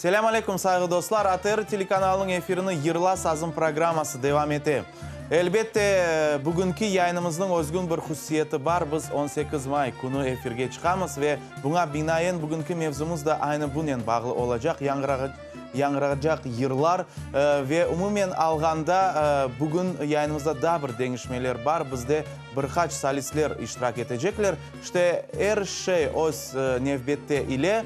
Selâm aleyküm, sayğı dostlar! ATR telekanalınıñ efirini Yırla sazım programması devam ete. Elbette, bugünki yayınımıznıñ özgün bir hususiyeti bar, biz 18 may künü efirge çıqamız ve buña binaen bugünki mevzumız da aynı bunen bağlı olacaq, yañğıracaq yırlar ve umumen alğanda bugün yayınımızda daa bir deñişmeler bar, bizde bir qaç solistler iştirak etecekler. İşte, er şey öz nevbette ile.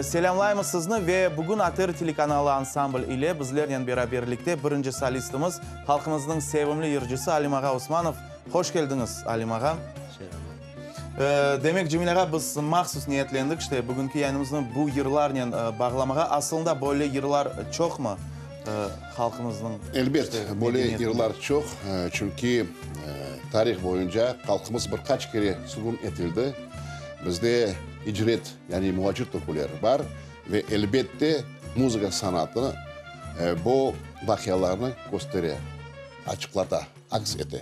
Selâmlaymız sizni ve bugün ATR telekanalı ansambl ile bizlernen beraberlikte birinci solistimiz, halqımıznıñ sevimli yırcısı Alim ağa Osmanov. Hoş keldiñiz, Alim ağa. Selâmlar. Demek, Cemil ağa, biz mahsus niyetlendik, işte, bugünki yayınımıznı bu yırlarnen bağlamağa. Asılında böyle yırlar çoqmı halqımıznıñ, işte, Elbet, böyle yırlar çoq, çünki tarih boyunca halqımız bir qaç kere sürgün etildi. Bizde icret, yani muacir türküleri bar ve elbette muzıka sanatı bu vaqialarnı köstere, açıqlata, aks ete.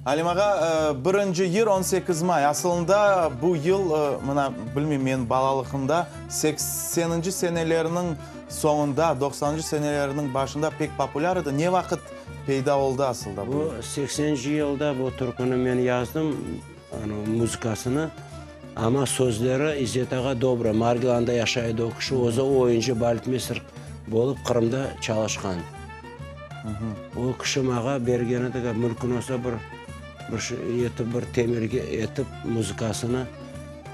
Alim ağa, birinci yır 18 may. Asılında bu yıl, mına, bilmeyim, menim balalıqımda, sekseninci senelerniñ soñunda, doqsanıncı senelerniñ başında pek populâr edi. Ne vaqıt peyda oldı asılda bu yır? Bu sekseninci yılda bu türküni men yazdım, muzıkasını, amma sözleri İzzet ağa Dobra, Margilanda yaşay edi o kişi, özü oyuncı, baletmeyster bolıp Qırımda çalışqan. O kişi mağa bergen edi, mümkün olsa bir bir şey etip, bir temelge etip muzıkasını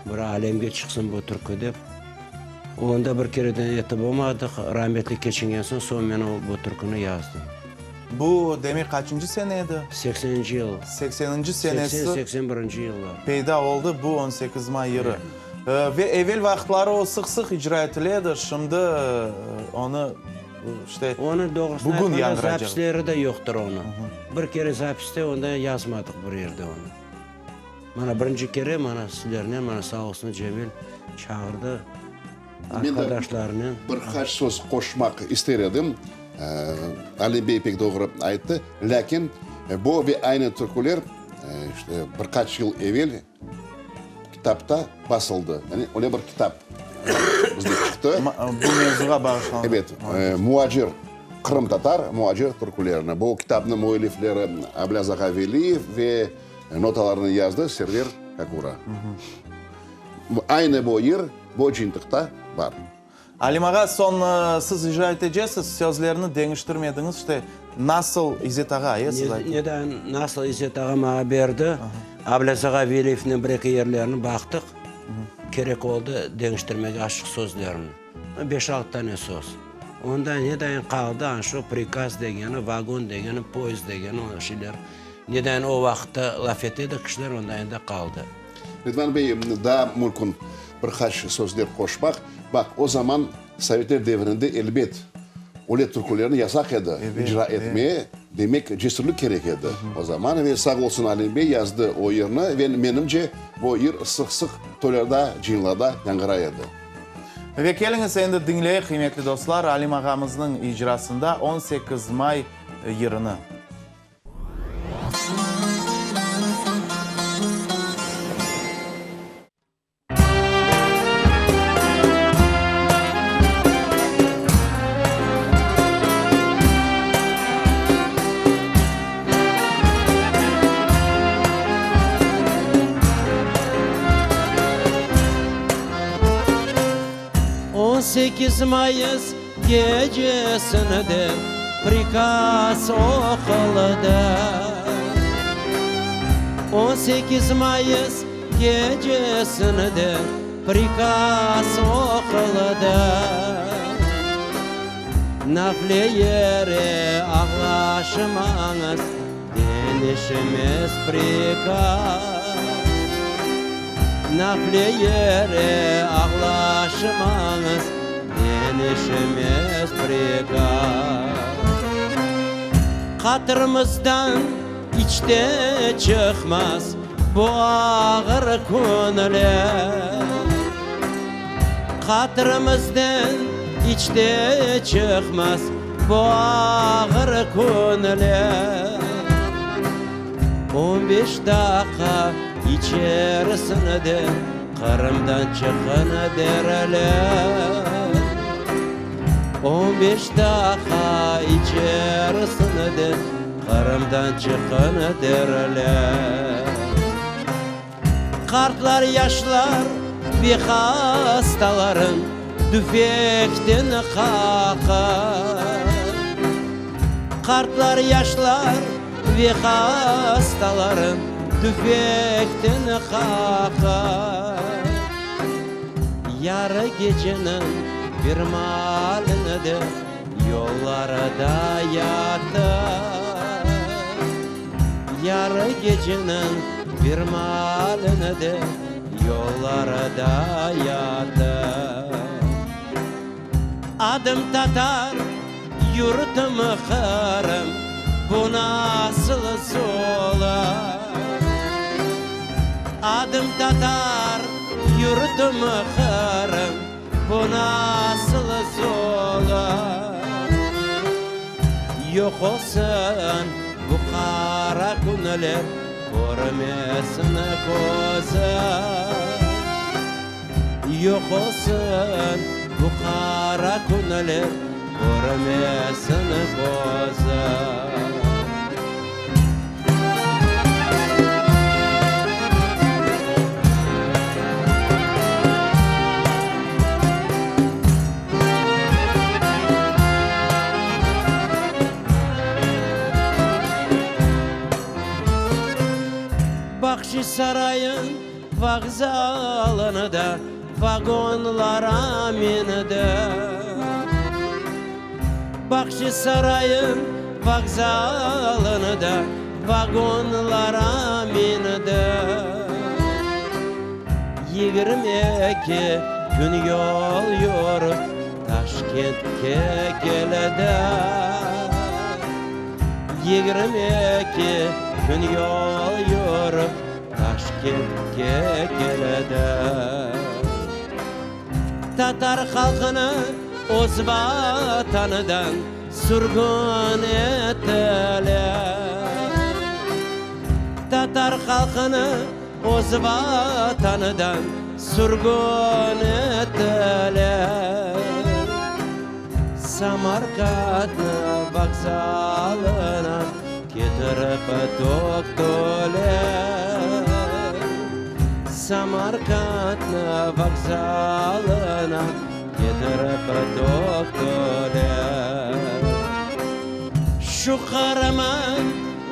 bir alemge çıqsın bu türkü dep. Onda bir kereden etip olmadıq, rametli keçingen soñ, soñ men o bu türküni yazdım. Bu, demek, qaçıncı sene edi? Sekseninci yıl. Sekseninci senesi. Seksen, seksen birinci yıllar. Peyda oldı bu 18 may yırı. Ve evel vaqıtları o sıq-sıq icra etile edi, şimdi onı, işte, Onı, doğrusını bugün aytqanda, yañğıracaq. zapisleri de yoqtır onı. Bir kere zapiste onda yazmadıq bir yerde onı. Mana birinci kere mana sizlernen, mana sağ olsun Cemil çağırdı arqadaşlarınen. Men de bir qaç söz qoşmaq ister edim. Ali bey pek doğru ayttı. Lâkin bu ve aynı türküler işte bir qaç yıl evel kitapta basıldı. Yani öyle bir kitap bizde çıqtı. Bu mevzuğa bağışlanğan. Evet, Muacir, qırımtatar muacir türkülerini. Bu kitapnıñ müellifleri Ablâz ağa Veliyev ve Notalarnı yazdı Server Kakura. Aynı bu yır bu cıyıntıqta bar. Alim ağa, soñ siz icra etecesiz, sözlerni deñiştirmediñiz, işte, nasıl İzzet ağa, e, siz aytıñ. Neden nasıl İzzet ağa maña berdi, Ablâz ağa Veliyevnen bir-eki yerlerini baqtıq, kerek oldı deñiştirmege azçıq sözlerini. Beş-altı tane söz. Onda nedayın qaldı ana şu prikaz degeni, vagon degeni, poyezd degeni, o şeyler. Nedayın o vaqıtta laf ete edi kişiler, ondayın da qaldı. Ridvan bey, daa mümkün bir qaç sözler qoşmaq. Baq, o zaman sovetler devrinde, elbet, öyle türkülerni yasaq edi icra etmeye, demek, cesürlik kerek edi o zaman. Ve sağ olsun Alim bey yazdı o yırnı ve menimce, bu yır sıq-sıq toylarda, cıyınlarda yañğıray edi. Ve keliñiz endi diñleyik, qıymetli dostlar, Alim ağamıznıñ icrasında 18 may yırını. 18 mayıs Gecesinde prikaz oquldı. 18 mayıs gecesinde prikaz oquldı. Nafle yere ağlaşmañız, deñişmez prikaz. Nafle yere ağlaşmañız, deñişmez prikaz. Qatırımızdan iç de çıqmaz bu ağır künler. Qatırımızdan iç de çıqmaz bu ağır künler. On beş daqqa içerisinde Qırımdan çıqın derler. On beş daqqa içerisinde Qırımdan çıqın derler. Qartlar, yaşlar ve hastaların tüfekten qaqar. Qartlar, yaşlar ve hastaların tüfekten qaqar. Yarı geceniñ bir maalinde yollarda yatar. Yarı geceniñ bir maalinde yollarda yatar. Adım tatar, yurtum Qırım, bu nasıl ola? Adım tatar, yurtum Qırım, bu nasıl ola? Yoq olsun bu qara künler, körmesin közüm. Yoq olsun bu qara künler, körmesin közüm. Bahçisaray'ın vokzalında vagonlara mindim. Bahçisaray'ın vokzalında vagonlara mindim. 22 kün yol yürip Taşkentke keldim. 22 kün yol yürip Taşkentke keldim. Tatar halqını öz vatanıdan sürgün ettiler. Tatar halqını öz vatanıdan sürgün ettiler. Samarkandnı vokzalına ketirip töktüler. Samarkandnı vokzalına ketirip töktüler. Şu Qırımın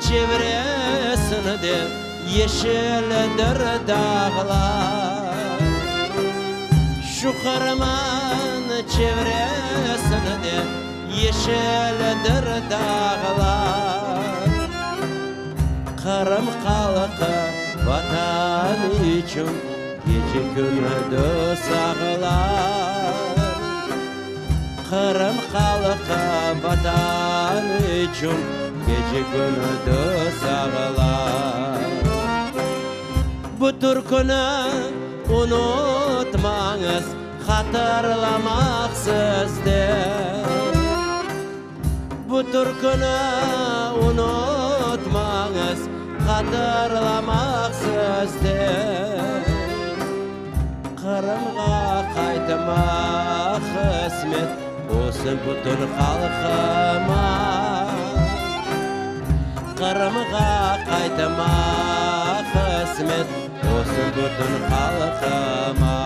çevresinde yeşildir dağlar. Şu Qırımın çevresinde yeşildir dağlar. Qırım halqı Vatan içün gece-kündüz ağlar. Qırım halqı Vatan içün gece-kündüz ağlar. Bu türküni unutmañız, hatırlamaq sizden. Bu türküni unutmañız, hatırlamaq sizden. Qırımğa qaytmaq qısmet olsun bütün halqıma. Qırımğa qaytmaq qısmet olsun bütün halqıma.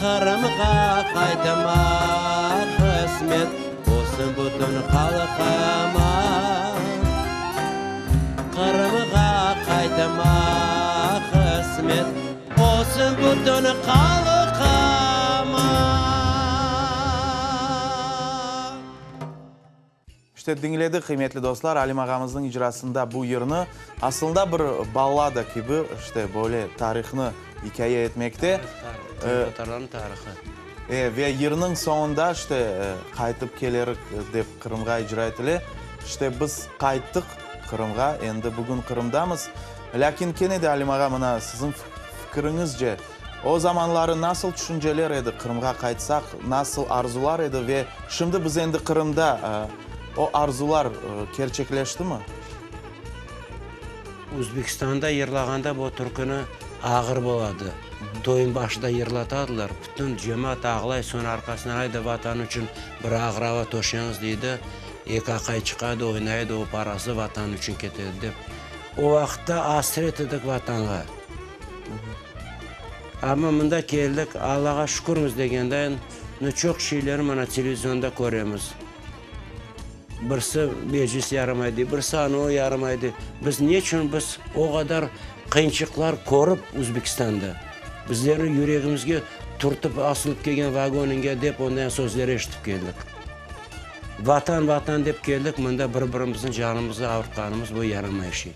Qırımğa qaytmaq qısmet olsun bütün halqıma. Qırımğa qaytmaq qısmet olsun bütün halqıma. İşte, diñledik, qıymetli dostlar, Alim ağamıznıñ icrasında bu yırnı. Aslında bir ballada kibi, işte, böyle tarihnı ikâye etmekte. Qırımtatarlarnıñ tarihı. E, ve yırnıñ soñunda, işte, qaytıp kelerik dep Qırımğa icra etile. İşte, biz qayttıq Qırımğa, endi bugün Qırımdamız. Lâkin kene de, Alim ağa, mına siziñ fikiriñizce, O zamanları nasıl tüşünceler edi, Qırımğa qaytsaq, nasıl arzular edi ve şimdi biz endi Qırımda, o arzular kerçekleştimi? Özbekistanda yırlağanda bu türküni ağır boladı. Toyun başında yırlatadılar, bütün cemaat ağlay, soñ arqasından ayda Vatan içün bir ağır ava töşeñiz deydi, eki aqay çıqadı, oynaydı, o parası Vatan içün ketedi dep. O vaqıtta asret edik Vatanğa. Amma mında keldik, Allağa şükürmiz degendayin, çoq şeylerni mana televizionda köremiz. Birisi Meclis yaramay dey, birisi anavı yaramay dey. Biz ne içün biz o qadar qıyınçıqlar körip Özbekistanda, bizlerni yüregimizge türtip asılıp kelgen vagoninge dep ondan sözler eşitip keldik. Vatan, Vatan dep keldik, mında bir-birimizniñ canımıznı ağırtqanımız bu yaramay şey.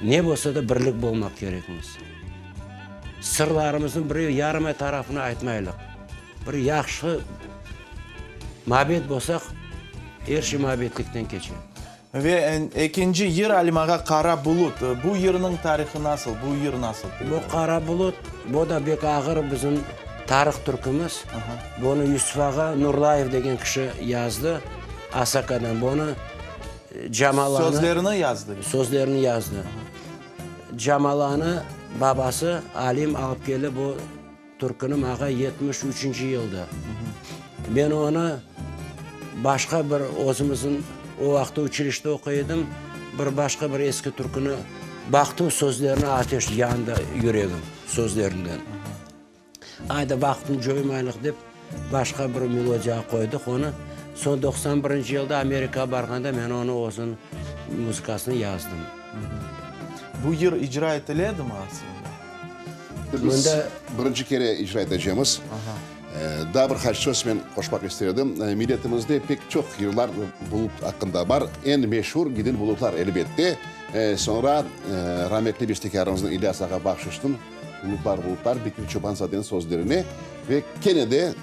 Ne bolsa da birlik bolmaq kerekmiz. Sırlarımıznı birev yaramay tarafını aytmaylıq. Bir yahşı mabet bolsaq, er şey mabetlikten keçe. Ve ekinci yır Alim ağa Qara bulut. Bu yırnıñ tarihı nasıl, bu yır nasıl peyda Bu oldı? Qara bulut, bu da bek ağır bizim tarih türkümiz. Bunı Yusuf ağa Nurlayev degen kişi yazdı Asakadan. Bunı Camalanı. Sözlerini yazdı? Sözlerini yazdı. Camalanı babası Alim alıp keldi bu Türküni maña 73 üçünci yılda. Men onı başqa bir özümizniñ, o vaqıtta uçilişte oquy edim, bir başqa bir eski türküni baqtım, sözlerine ateş yandı yüregim, sözlerinden. Ayda vaqıtnı coymaylıq dep, başqa bir melodiyağa qoydıq onı. Soñ 91 inci yılda Amerikağa barğanda men onı özüm muzıkasını yazdım. Bu yır icra etile edimi aslında? Biz birinci kere icra etecemiz. Daa bir qaç söz men qoşmaq ister edim. Milletimizde pek çoq yırlar bulut aqqında bar. Eñ meşur Giden bulutlar, elbette. Soñra rametli bestekârımıznıñ İlyas ağa Bahşışnıñ Bulutlar, bulutlar, Bekir Çobanzadeniñ sözlerine ve kene de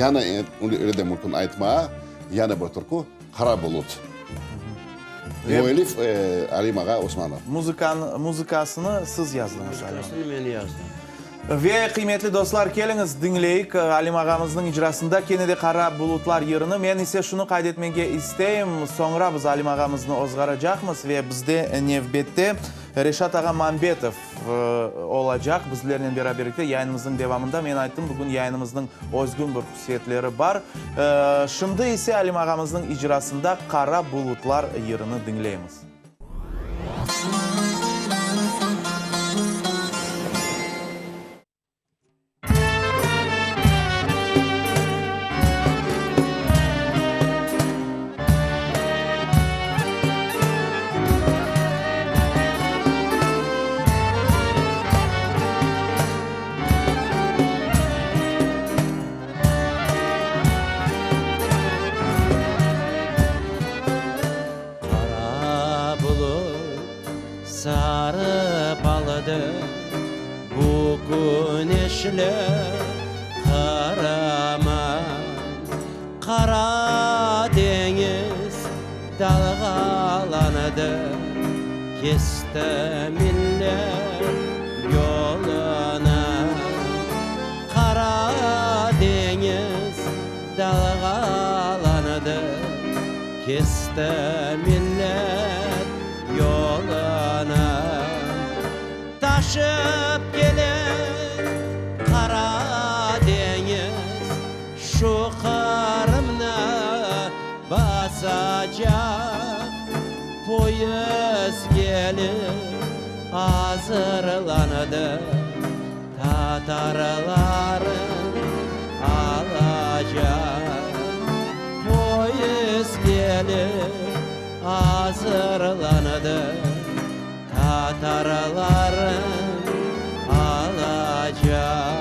yañı, öyle de mümkün aytmağa, yañı bir türkü Qara bulut. Müellif Alim ağa Osmanov. Muzıkanı, muzıkasını siz yazdıñız, Alim ağa. Muzıkasını men yazdım. Ve, qıymetli dostlar, keliñiz, diñleyik Alim ağamıznıñ icrasında kene de Qara bulutlar yırını. Men ise şunı qayd etmege isteyim, soñra biz Alim ağamıznı ozğaracaqmız ve bizde nevbette Reşat ağa Mambetov olacaq bizlernen beraberlikte yayınımıznıñ devamında. Men ayttım, bugün yayınımıznıñ özgün bir hususiyetleri bar. Şimdi ise Alim ağamıznıñ icrasında Qara bulutlar yırını diñleymiz. Qara bulut sarıp aldı bu küneşli Qırımı. Qara deñiz dalğalandı, kesti millet yolunı. Qara deñiz dalğalandı, kesti millet yolunı. Taşıp kele Qara deñiz, şu Qırımnı basacaq. Poyezd kelip azırlandı, tatarlarnı alacaq. Poyezd kelip azırlandı. Tatarlarnı alacaq.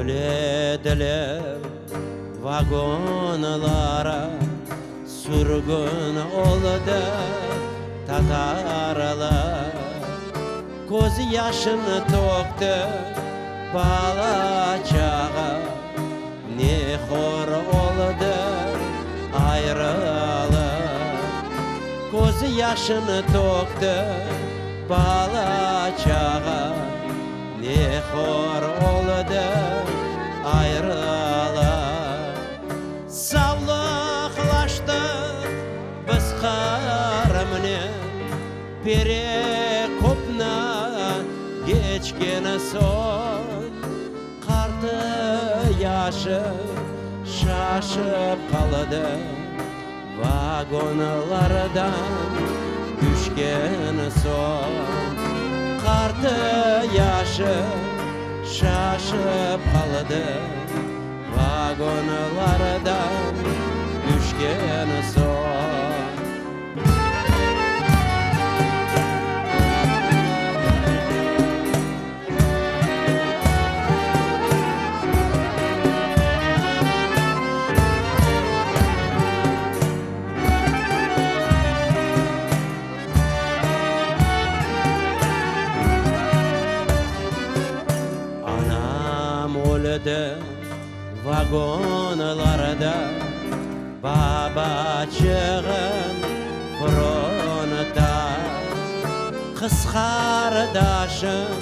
Yüklediler vagonlara, Sürgün oldı tatarlar. Köz yaşını tökti bala-çağa, Ne hor oldı ayrılıq. Yaşını tökti bala-çağa, Ne hor oldı ayrılıq. Savlıqlaştıq biz Qırımnen, Perekopnı keçken soñ. Qartı yaşı şaşıp qaldı. Vagonlardan tüşken soñ, qartı yaşı şaşıp qaldı. Vagonlardan tüşken soñ. Anam öldi vagonlarda, Babaçığım frontta. Qız qardaşım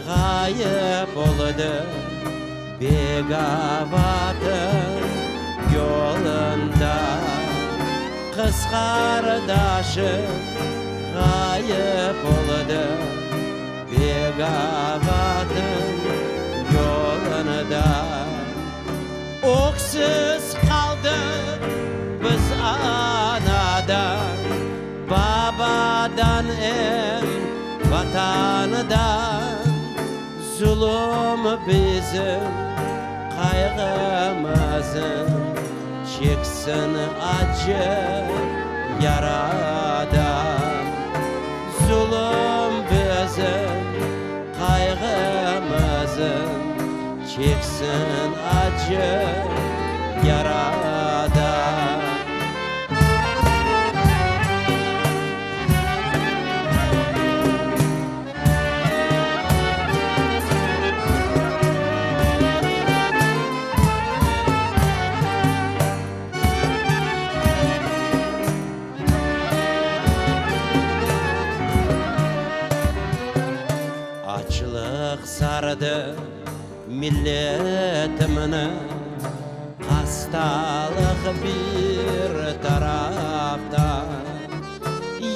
ğayıp oldı, Begavatın yolunda. Qız qardaşım ğayıp oldı, Begavatın yolunda. Öksüz qaldıq biz anadan, Babadan em Vatandan. Zulum bizim qayğımızın, Çeksin acı yaradan. Zulum bizim qayğımızın, Çeksin acı yaradan. Açlıq sardı milletimni, Hastalıq bir taraftan.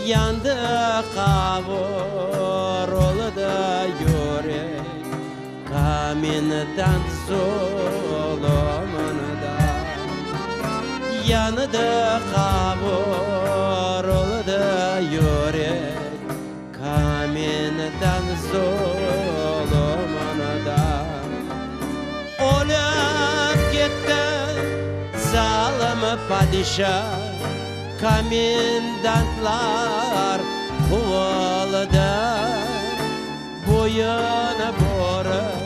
Yandı, qavurıldı yürek, Komendant zulumından. Yandı, qavurıldı yürek, Komendant zulumından. Ölip ketti zalım padişa, Komendantlar quvuldı. Boyun burıp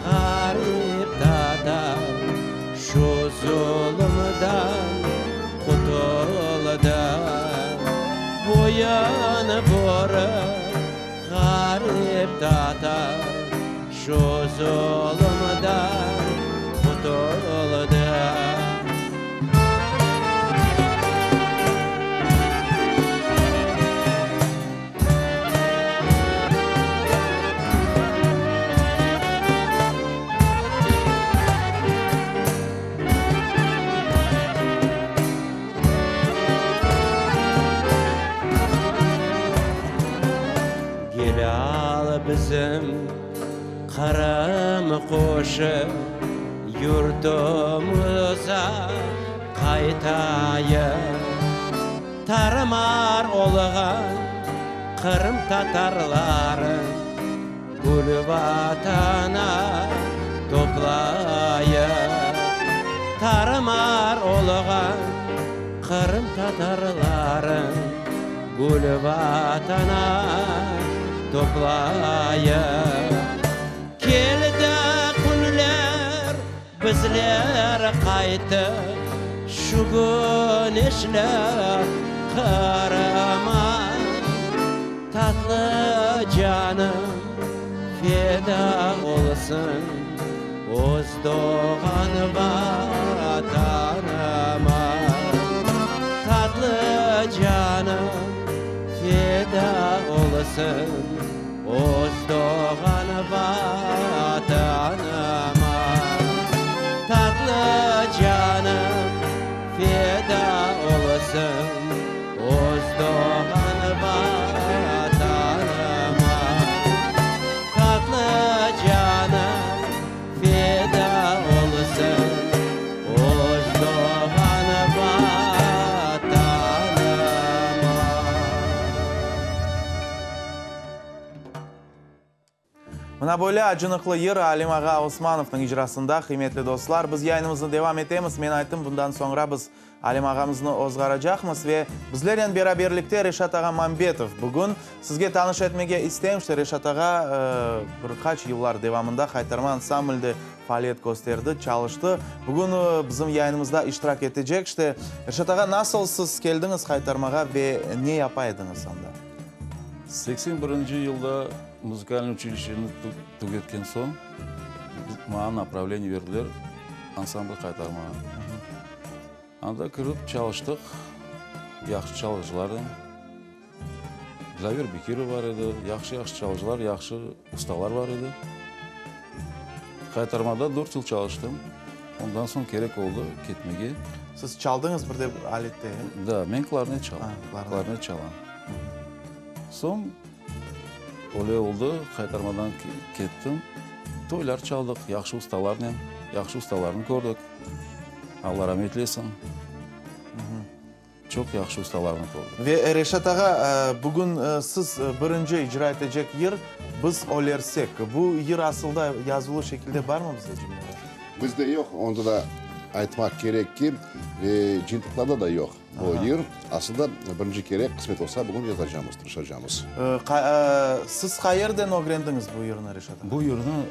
ğarip tatar, Şu zulumdan qutuldı. Boyun burıp ğarip tatar, Şu zulumdan qutuldı. Celâl bizim Qırım quşu, Yurtumıza qaytayıq. Tar-mar olğan qırımtatarları Gül Vatana toplayıq. Tar-mar olğan qırımtatarları Gül Vatana toplayıq. Keldi künler, bizler qayttıq, Şu küneşli Qırıma. Tatlı canım feda olsun, Öz doğğan Vatanıma. Tatlı canım. olsun öz doğğan Vatanıma. Tatlı canım feda olsun öz doğğan Vatanıma. Tatlı canım feda olsun öz doğğan Vatanıma. Mına böyle acınıqlı yır Alim ağa Osmanovnıñ icrasında, qıymetli dostlar. Biz yayınımıznı devam etemiz. Men ayttım, bundan soñra biz Alim ağamıznı ozğaracaqmız ve bizlernen beraberlikte Reşat ağa Mambetov. Bugün sizge tanış etmege isteyim, işte Reşat ağa bir qaç yıllar devamında Haytarma ansamblde faaliyet kösterdi, çalıştı. Bugün bizim yayınımızda iştirak etecek. İşte, Reşat ağa, nasıl siz keldiñiz Haytarmağa ve ne yapa ediñiz anda? 81 yılda muzıkalnıy uçilişçeni tügetken soñ, maña napravleniye berdiler ansambl Qaytarmağa. Anda kirip çalıştıq, yahşı çalğıcılarnen. Zaver Bekirov bar edi, yahşı-yahşı çalğıcılar, yahşı ustalar bar edi. Qaytarmada dört yıl çalıştım. Ondan soñ kerek oldı ketmege. Siz çaldıñız bir de bir alette, e? Da, men klarnet çalam. Klarnet çalam. Soñ öyle oldı, qaytarmadan kettim. Toylar çaldıq, yahşı ustalarnen, yahşı ustalarnı kördik. Alla ramet eylesin. Çoq yahşı ustalarnı kördik. Ve Reşat ağa, bugün siz birinci icra etecek yır Biz ölersek. Bu yır asılda yazılı şekilde barmı bizde, Cemil ağa? Bizde yoq, onda da aytmaq kerek ki, ve cıyıntıqlarda da yoq bu yır. Asılda birinci kere, qısmet olsa, bugün yazacamız, tırışacamız. Siz qayerden ögrendiñiz bu yırnı, Reşat ağa? Bu yırnı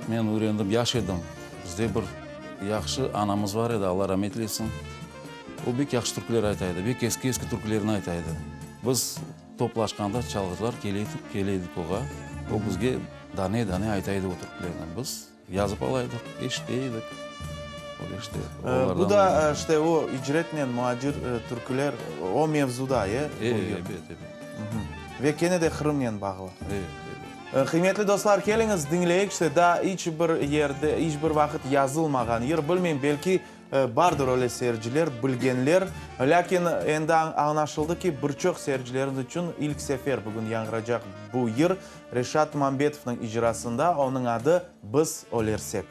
men ögrendim, yaş edim. Bizde bir yahşı anamız bar edi, Alla ramet eylesin. O bek yahşı türküler ayta edi, bek eski-eski türkülerni ayta edi. Biz toplaşqanda çalğıcılar kele edik oğa, o bizge dane-dane ayta edi o türkülerni. Biz yazıp ala edik, eşite edik. Öyle işte, olardan. Bu da işte o icretnen muacir türküler, o mevzuda, e? Ebet, ebet. Ve kene de Qırımnen bağlı. Evet, evet. Qıymetli dostlar, keliñiz, diñleyik, işte daa iç bir yerde, iç bir vaqıt yazılmağan yır. Bilmeyim, belki Bardır öyle seyirciler, bilgenler. Lâkin endi añlaşıldı ki, bir çoq seyircilerimiz içün ilk sefer bugün yañğıracaq bu yır Reşat Mambetovnıñ icrasında, onıñ adı Biz ölersek.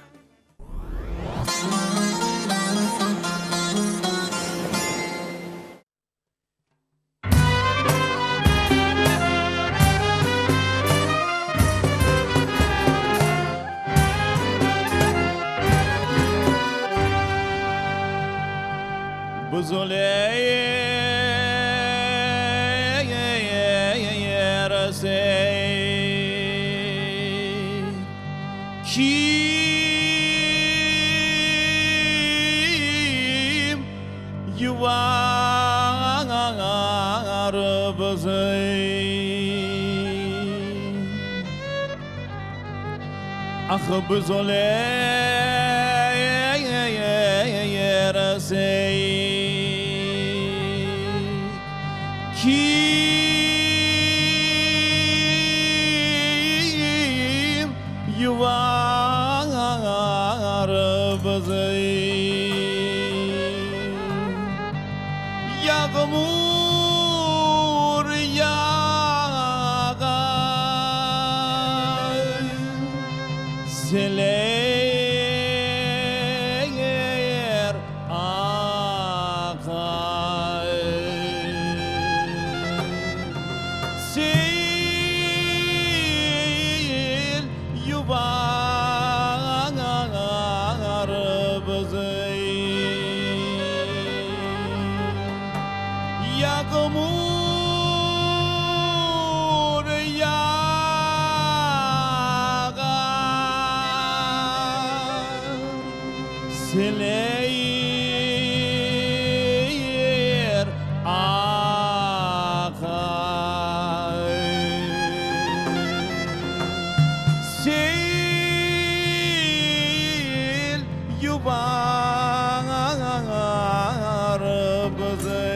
Biz ölersek, kim Yuvar bizi. Ah, biz ölersek, kim yuvar bizi? Yağmur yağa, seller aqa. Sel yuvar bizi. Yağmur yağa, seller aqar. Sel yuvar bizi.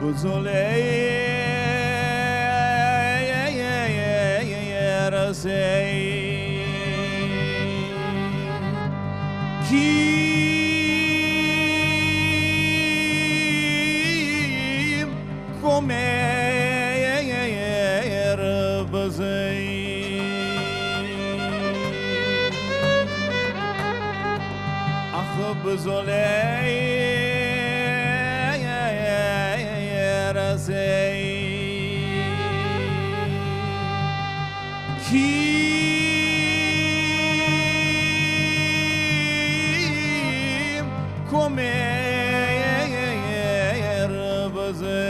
Biz ölersiz. Kim kömer bizi? Ah, biz ölersiz. Kim kömer bizi?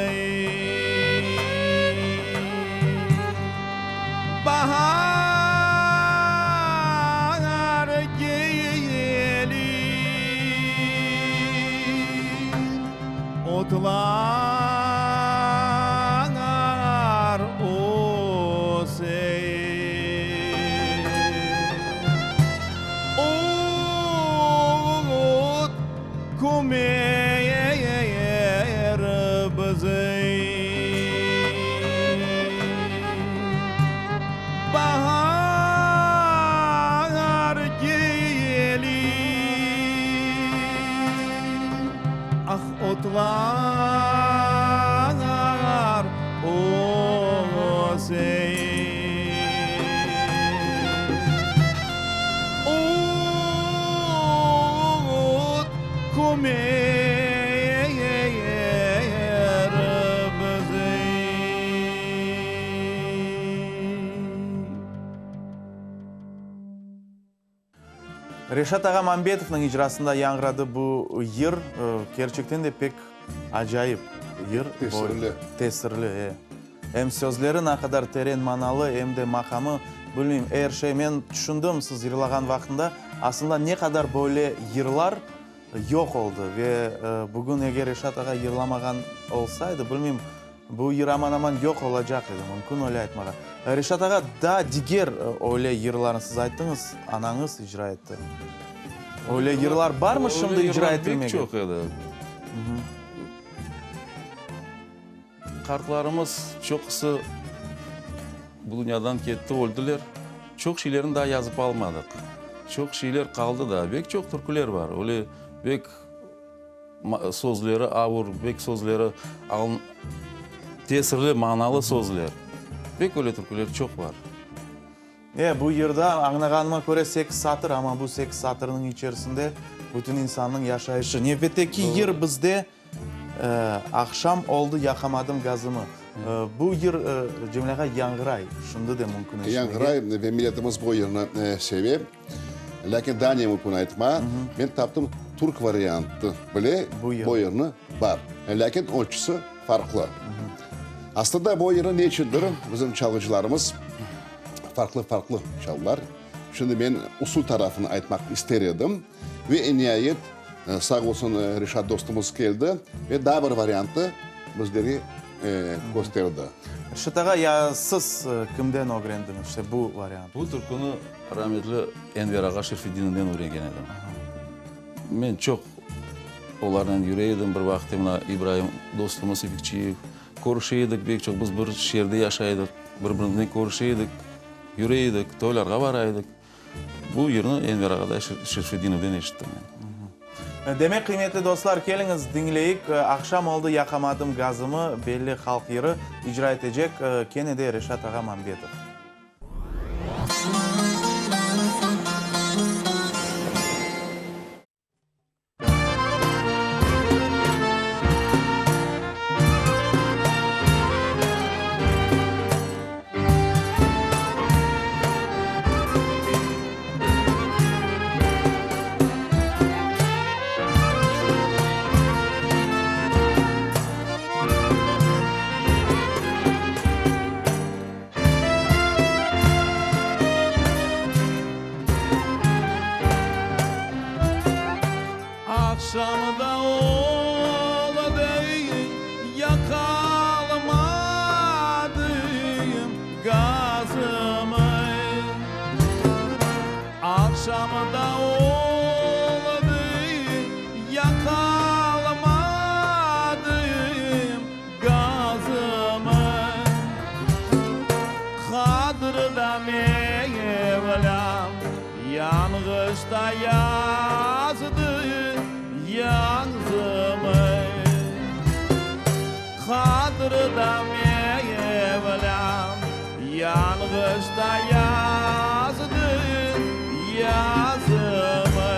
Bahar gelir, otlar öser. Ot kömer bizi. Bahar gelir, ah otlar öser. Ot kömer bizi. Reşat ağa Mambetovnıñ icrasında yañğıradı bu yır. Kerçekten de pek acayip yır. Tesirli. Tesirli, e. Em sözleri ne qadar teren manalı, em de maqamı, bilmeyim, er şey. Men tüşündim, siz yırlağan vaqtında, aslında ne qadar böyle yırlar yoq oldı. Ve bugün eger Reşat ağa yırlamağan olsaydı, bilmeyim, bu yır aman-aman yoq olacaq edi, mümkün öyle aytmağa. Reşat ağa, daa diger öyle yırlarnı siz ayttıñız, anañız icra etti. Öyle yırlar barmı şimdi icra etilmegen? Öyle yırlar pek çoq edi. Qartlarımız çoqusı bu dünyadan ketti, öldiler. Çoq şeylerni daa yazıp almadıq. Çoq şeyler qaldı daa. Bek çoq türküler bar. Öyle bek sözleri avur, bek sözleri tesirli, manalı sözler. Bek öyle türküler çoq bar. E, bu yırda, añlağanıma köre, sekiz satır, amma bu sekiz satırnıñ içerisinde bütün insannıñ yaşayışı. Nevbetteki yır bizde Aqşam oldı, yaqamadım gazımı. Bu yır, Cemil ağa, yañğıray, şimdi de mümkün eşitmege. Yañğıray ve milletimiz bu yırnı seve. Lâkin daa ne mümkün aytma, men taptım türk variantı bile bu yırnı bar. Lâkin ölçüsi farqlı. Aslında bu yırnı ne içündir bizim çalğıcılarımız farqlı-farqlı çaldılar. Şimdi men usul tarafını aytmaq ister edim. Ve niayet, sağ olsun, Reşat dostumız keldi ve daa bir variantı bizlerge kösterdi. Reşat ağa, ya siz kimden ögrendiñiz işte bu variantnı? Bu türküni rametli Enver ağa Şerfeddinovden ögrengen edim. Men çoq olarnen yüre edim. Bir vaqıt mına İbraim dostumız İpekçiyev, körüşe edik pek çoq. Biz bir şeerde yaşay edik, bir-birimiznen körüşe edik, yüre edik, toylarğa bara edik. Bu yırnı Enver ağaday Şerfedinovden eşittim men. Demek, qıymetli dostlar, keliñiz, diñleyik. Aqşam oldı, yaqamadım gazımı belli halq yırı icra etecek kene de Reşat ağa Mambetov. Yañğış da yazdı yazımı. Qadir da Mevlâm yañğış da yazdı yazımı.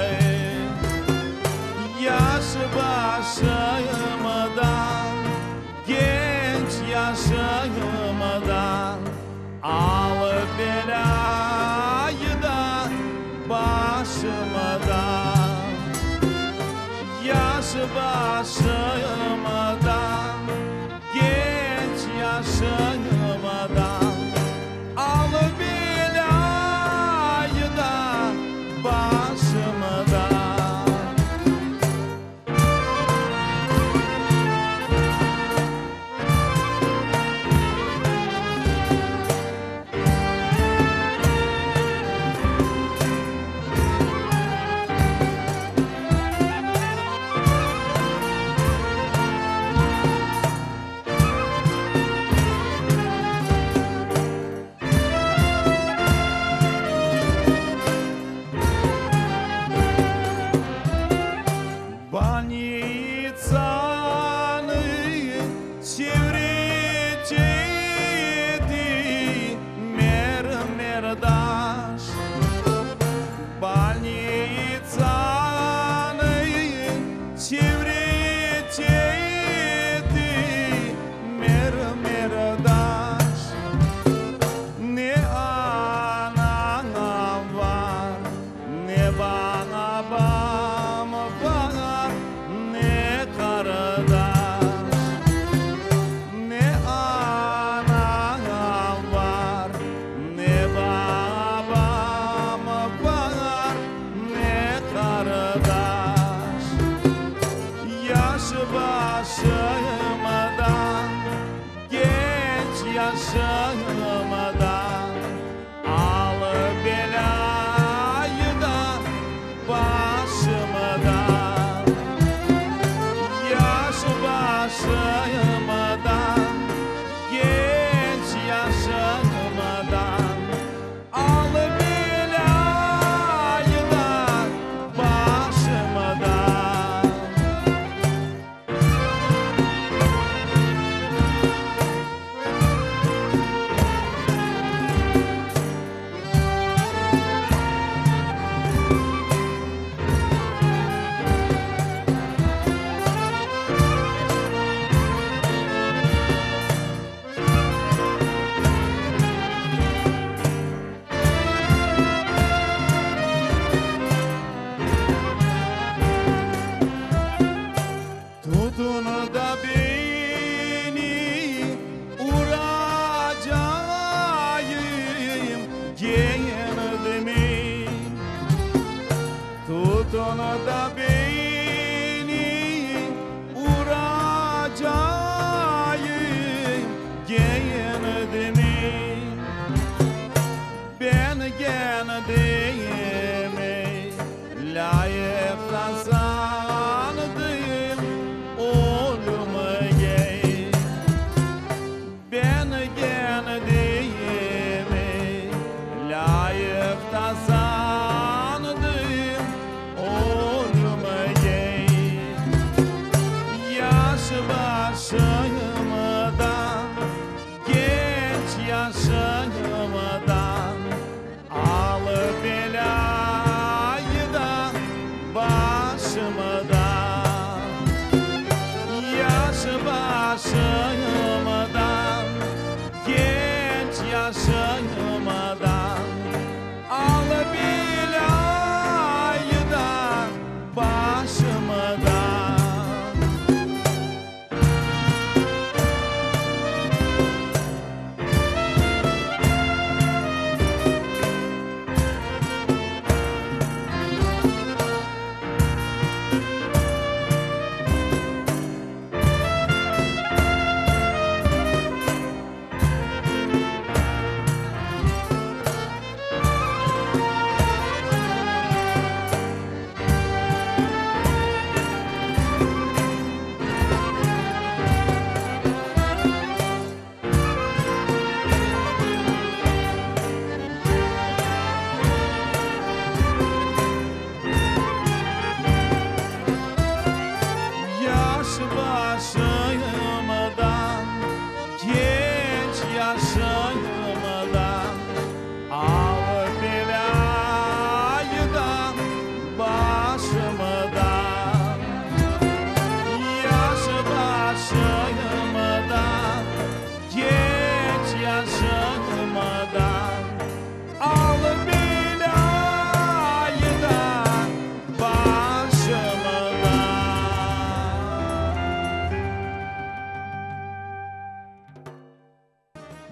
Yaş başımdan, genç yaşımdan Al belâyı da başımdan. Yaş başımdan, genç yaşımdan Al belâyı da başımdan. Bolnitsanı çevre çeti mermer taş. Bolnitsanı çevre çeti mermer taş. Ne anam var, ne babam var, ne qardaş. Ne anam var, ne babam var, ne qardaş. Yaş başımdan, genç yaşımdan Al belâyı da başımdan. Yaş başımdan, genç yaşımdan Al belâyı da başımdan. Tutun da beni uracağım kendimi. Tutun da beni uracağım kendimi. Ben kendimi lâyıq da sandım ölümge. Ben kendimi lâyıq da sandım ölümge. Yaş başımdan, genç yaşımdan Al belâyı da başımdan. Yaş başımdan, genç yaşımdan Al belâyı da başımdan.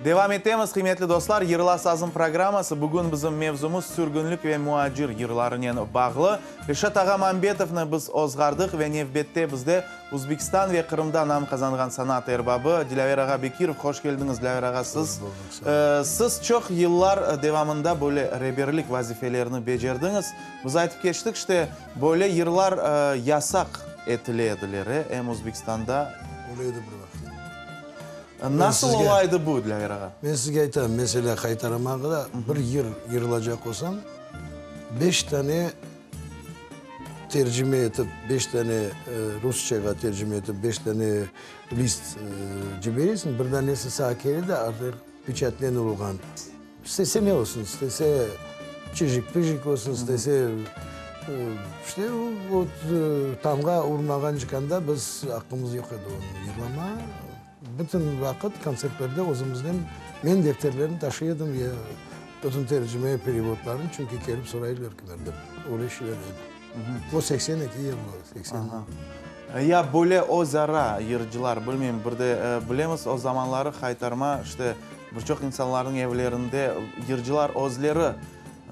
Devam etemiz, qıymetli dostlar, Yırla sazım programması. Bugün bizim mevzumız sürgünlik ve muacir yırlarınen bağlı. Reşat ağa Mambetovnı biz ozğardıq ve nevbette bizde Uzbekistan ve Qırımda nam qazanğan sanat erbabı Dilâver ağa Bekirov. Hoş keldiñiz, Dilâver ağa, siz. Siz çoq yıllar devamında böyle reberlik vazifelerini becerdiñiz. Biz aytıp keçtik, işte, böyle yırlar yasaq etile ediler, e, em Uzbekistanda. Öyle edi bir vaqıt. Nasıl ola edi bu, Dilâver ağa? Men sizge aytam, meselâ, Qaytarmağa bir yır yırılacaq olsam, beş tane tercime etip, beş tane rusçağa tercime etip, beş tane list ciberesiñ, bir danesi sağa kele de, artıq peçatnen urulğan. İstese ne olsun, istese çijik-pijik olsun, istese, işte, o tamğa urmağan çıqanda biz aqqımız yoq edi onı yırlama. Bütün vaqıt kontsertlerde özümiznen men defterlerni taşıy edim, ya bütün tercime, perevodlarnı, çünki kelip soraylar kimerde, öyle şeyler edi. O 82 yılı, 80. Ya böyle öz ara yırcılar, bilmeyim, bir de bilemiz, o zamanları Haytarma, işte, bir çoq insanlarnıñ evlerinde yırcılar özleri,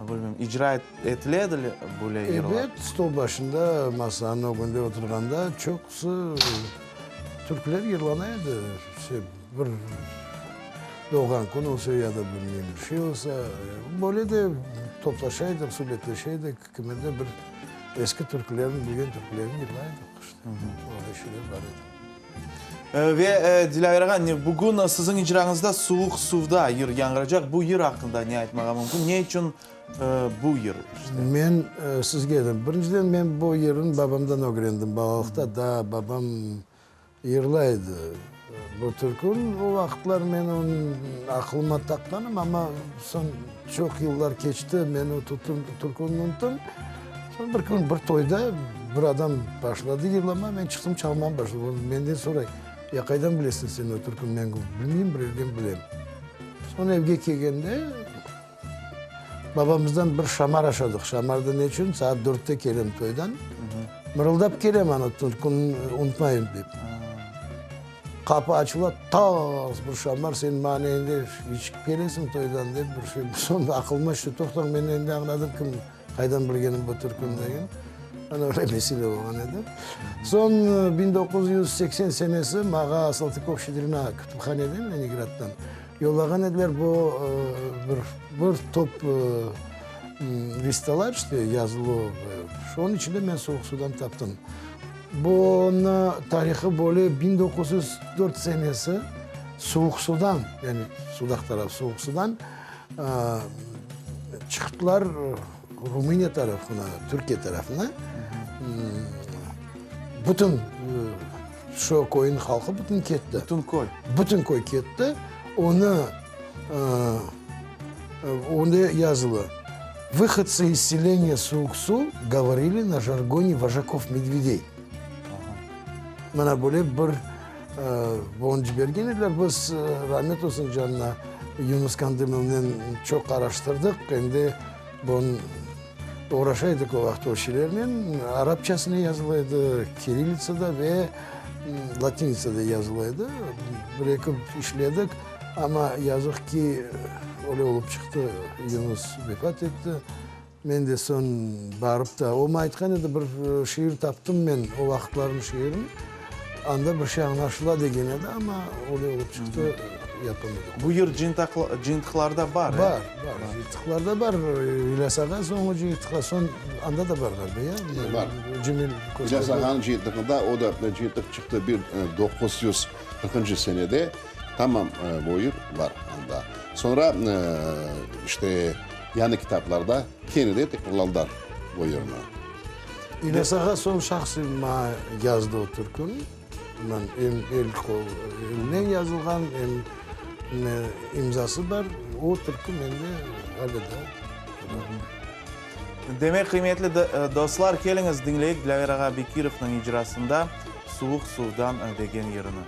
bilmeyim, icra etile edi böyle yırlar? Ebet, stol başında, masanıñ ögünde oturğanda çoqusı Türkler yırlana edi, işte bir doğğan kün olsa ya da bilmeyim bir şey olsa, böyle de toplaşa edik, subetleşe edik, kimerde bir eski türkülerni, bilgen türkülerni yırlay edik, işte, öyle şeyler bar edi. Ve, Dilâver ağa, bugün siziñ icrañızda Suvuq suvda yır yañğıracaq. Bu yır aqqında ne aytmağa mümkün? Ne içün bu yır, işte? Men sizge aytam, birinciden men bu yırnı babamdan ögrendim, balalıqta daa babam yırlay edi bu türküni. O vaqıtlar men onı aqılıma taqqanım, amma soñ çoq yıllar keçti, men o türküni unuttım. Soñ bir kün bir toyda bir adam başladı yırlama, men çıqtım çalmağa başladım. O menden soray, Ya qaydan bilesiñ sen o türküni? Men bilmeyim, bir yerden bilem. Soñ evge kelgende babamızdan bir şamar aşadıq. Şamar da ne içün? Saat dörtte kelem toydan. Mırıldap kelem ana türküni unutmayım dep. Qapı açıla, tas bir şamar, sen maña endi içip kelesiñ toydan dep bir şey. Soñ aqılıma tüşti, toqtañ, men endi añladım kim, qaydan bilgenim bu türküni degen. Ana öyle mesele olğan edi. Soñ 1980 senesi maña Saltykov-Şçedrina kütüphaneden, Leningraddan Yollağan ediler bu bir bir top listalar işte yazılı, şunıñ içinde men Suvuq sudan taptım. Bunı tarihı böyle 1904 senesi Suvuq sudan, yani Sudaq taraf Suvuq sudan çıqtılar Rumıniya tarafına, Türkiye tarafına. Bütün Şu köyniñ halqı bütün ketti. Bütün köy? Bütün köy ketti. Onı, onda yazılı, Vıhodцы iz seleniya Suvuq-Su govorili na jargone vojakov-medvedey. Mana böyle bir onı cibergen ediler. Biz, ramet olsun canına, Yunus Kandımovnen çoq araştırdıq. Endi bunı. Oğraşa edik o vaqıt o şeylernen. Arapçasına yazıla edi, kirillitsada ve latinitsada yazıla edi. Bir-eki işledik, amma yazıq ki, öyle olıp çıqtı, Yunus vefat etti. Men de soñ barıp da, o maña aytqan edi, bir şiir taptım men, o vaqıtlarnıñ şiirini. Anda bir şey añlaşıla degen edi, amma öyle olıp çıqtı, yapamadıq. Bu yır cıyıntıqlarda bar, e? Bar, bar, cıyıntıqlarda bar. İlyas ağa soñu cıyıntıqta, soñ anda da bar ğaliba, ya? Bar. Cemil İlyas ağanıñ cıyıntığında, o da cıyıntıq çıqtı bir 940-ncı senede, tamam bu yır bar anda. Soñra, işte, yañı kitaplarda kene de tekrarlandılar bu yırnı. İlyas ağa soñ şahsen maña yazdı o türküni. Men em el qol elnen yazılğan, em imzası bar. O türkü mende alâ daa tura. Demek, qıymetli dostlar, keliñiz diñleyik Dilâver ağa Bekirovnıñ icrasında Suvuq suvdan degen yırını.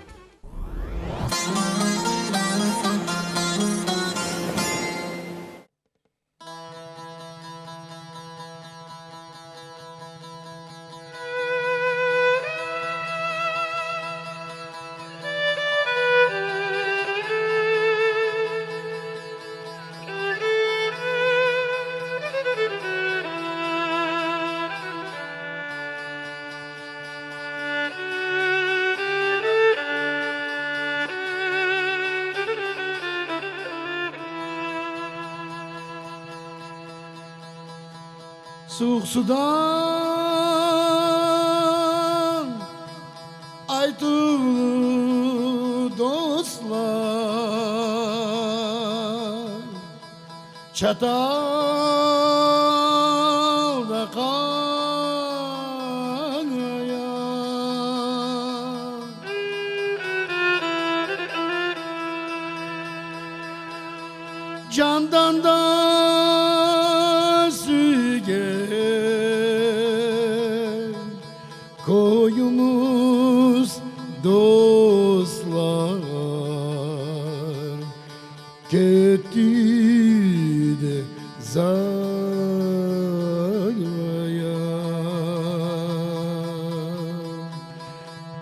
Suvuq sudan aytuvlı dostlar, Çatalda qanaya. Candan da süygen köyümiz, dostlar, ketti de zaya.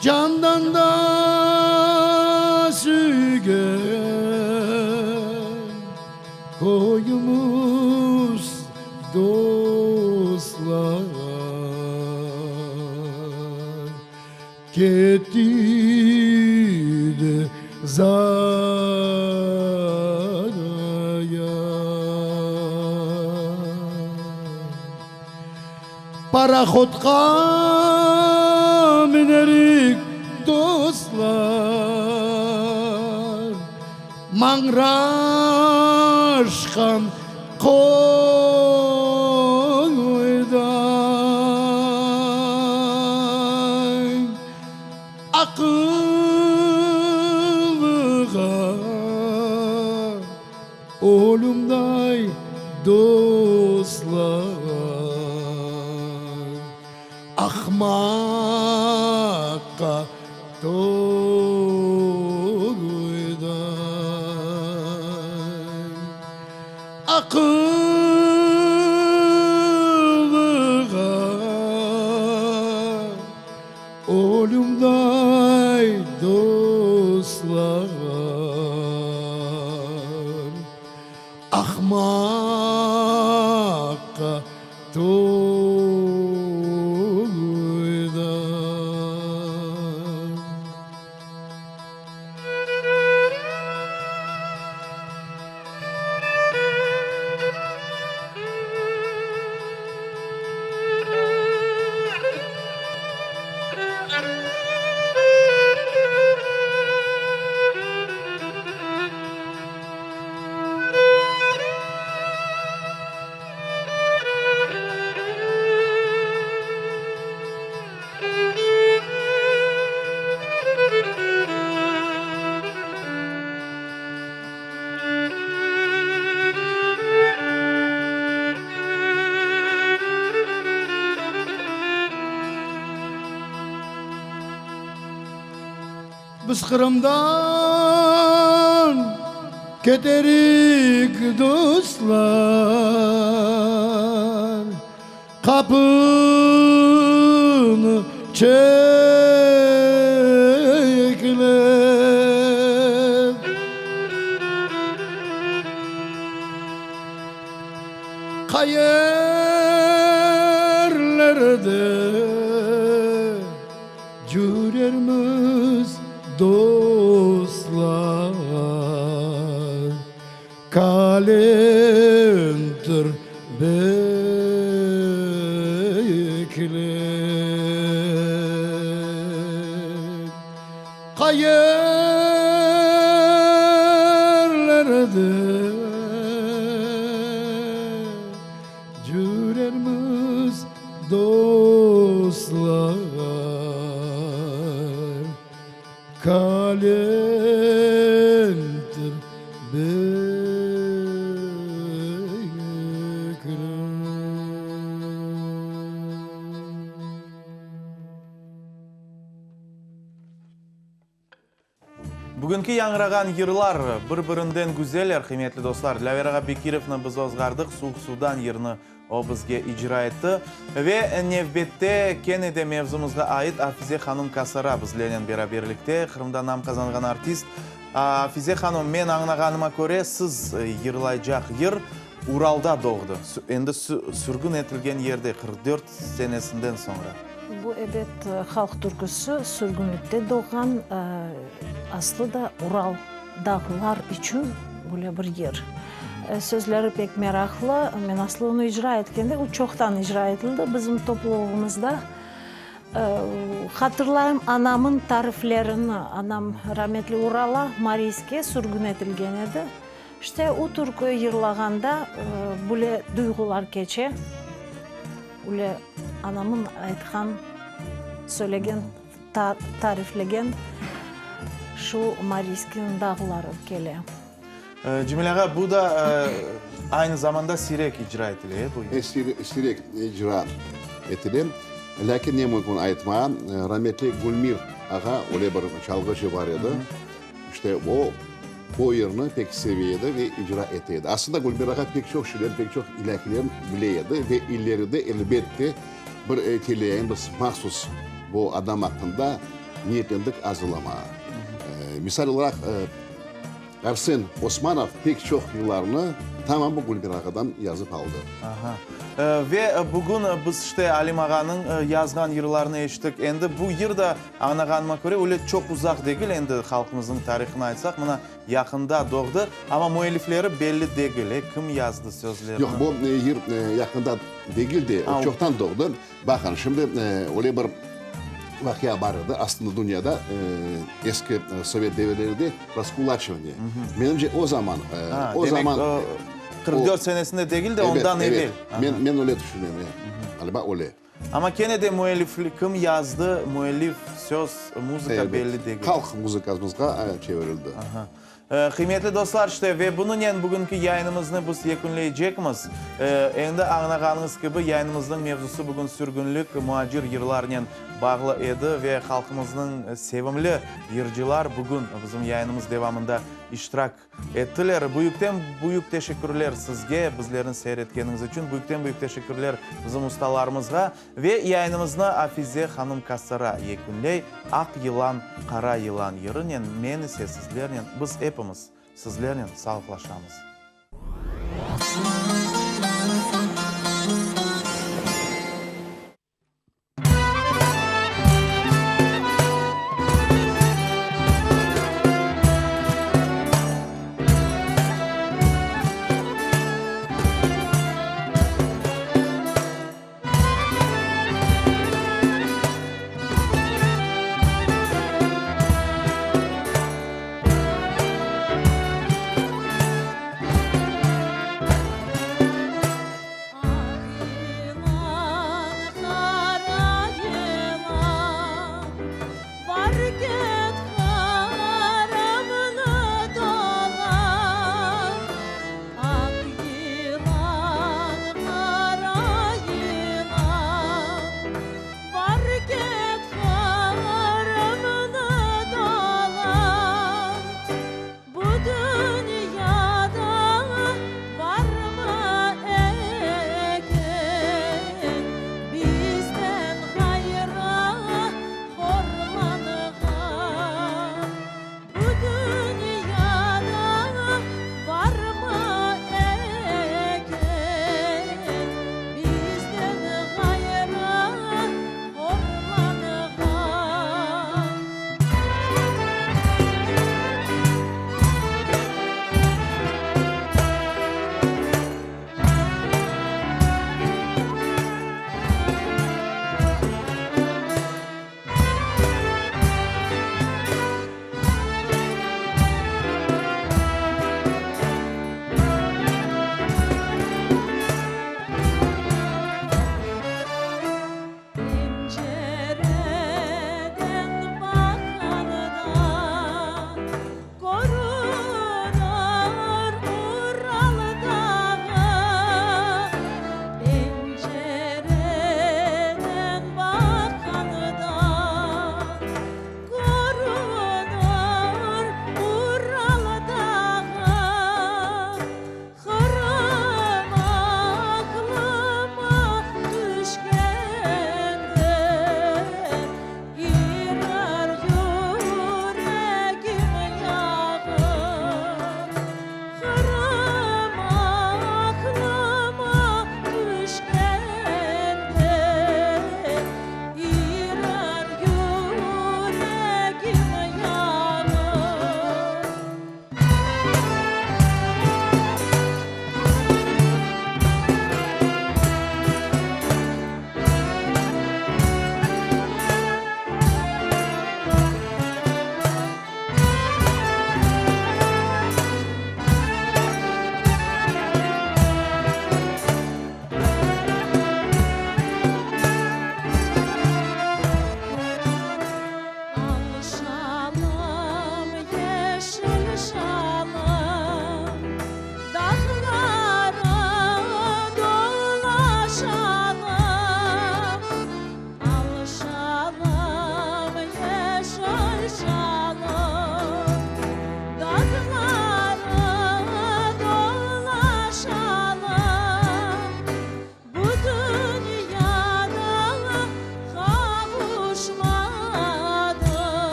Candan da süygen köyümiz, dostlar, ketti de zaya. Parahodqa minerik, dostlar, Mañraşqan qoyday. Aqıllığa Ölümday dostlar, Ahmaqqa toyday. Aqıllığa Ölümday dostlar, Ahmaqqa toyday. Biz Qırımdan keterik, dostlar, Qapını çeklep. Qayerlerde cürermiz, dostlar, Kalentır beklep. Qayerlerde cürermiz, dostlar, Kalentır beklep. Bugünki yañğırağan yırlar bir-birinden güzeller, qıymetli dostlar. Dilâver ağa Bekirovnı biz ozğardıq, Suvuq suvdan yırnı o bizge icra etti. Ve nevbette kene de mevzumızğa ait Afize hanum Kasara bizlernen beraberlikte, Qırımda nam qazanğan artist. Afize hanum, men añlağanıma köre, siz yırlaycaq yır Uralda doğdı, endi sürgün etilgen yerde, 44 senesinden soñra. Bu, ebet, halq türküsi, sürgünlikte doğğan, aslı da Ural dağlar içün böyle bir yır. Sözleri pek meraqlı. Men aslı onı icra etkende, o çoqtan icra etildi bizim toplulığımızda. Hatırlayım anamın tariflerini, anam rametli Urala, Mariyske sürgün etilgen edi. İşte o türkü yırlağanda böyle duyğular keçe, öyle anamın aytqan, söylegen, tariflegen şu Mariyskniñ dağları kele. Cemil ağa, bu da aynı zamanda siyrek icra etile, e, bu yır? Siyrek icra etile. Lâkin ne mümkün aytmağa, rametli Gülmir ağa, öyle bir çalğıcı bar edi, işte o, bu yırnı pek seve edi ve icra ete edi. Aslında Gülmir ağa pek çoq şeyler, pek çoq ilâhilerni bile edi ve ileride, elbette, bir teleyayın biz mahsus bu adam aqqında niyetlendik azırlamağa. Misal olaraq, Arsen Osmanov pek çoq yıllarnı tamam bu Gülmir ağadan yazıp aldı. Aha. Ve bugün biz işte Alim ağanıñ yazğan yırlarını eşittik. Endi bu yır da, añlağanıma köre, öyle çoq uzaq degil, endi halqımıznıñ tarihını aytsaq, mına yaqında doğdı. Amma müellifleri belli degil, e, kim yazdı sözlerini? Yoq, bu yır yaqında degil de, çoqtan doğdı. Baqın, şimdi öyle bir vaqia bar edi, aslında dünyada eski sovet devirlerinde raskulaçivaniye. Menimce, o zaman, o zaman... Demek, 44 senesinde degil de, ondan evel. Evet, men, men öyle tüşünem, ğaliba öyle. Amma kene de müelliflik, kim yazdı, müellif, söz, muzıka belli degil. Halq muzıkamızğa çevirildi. Qıymetli dostlar, işte, ve bunınen bugünki yayınımıznı biz yekünleycekmiz. Endi añlağanıñız kibi, yayınımıznıñ mevzusı bugün sürgünlik, muacir yırlarnen bağlı edi ve halqımıznıñ sevimli yırcılar bugün bizim yayınımız devamında iştirak ettiler. Büyükten büyük teşekkürler sizge, bizlerni seyir etkeniñiz içün. Büyükten büyük teşekkürler bizim ustalarımızğa. Ve yayınımıznı Afize hanım Kassara yekünley, Aq yılan, qara yılan yırınen men ise sizlernen, biz epimiz sizlernen sağlıqlaşamız.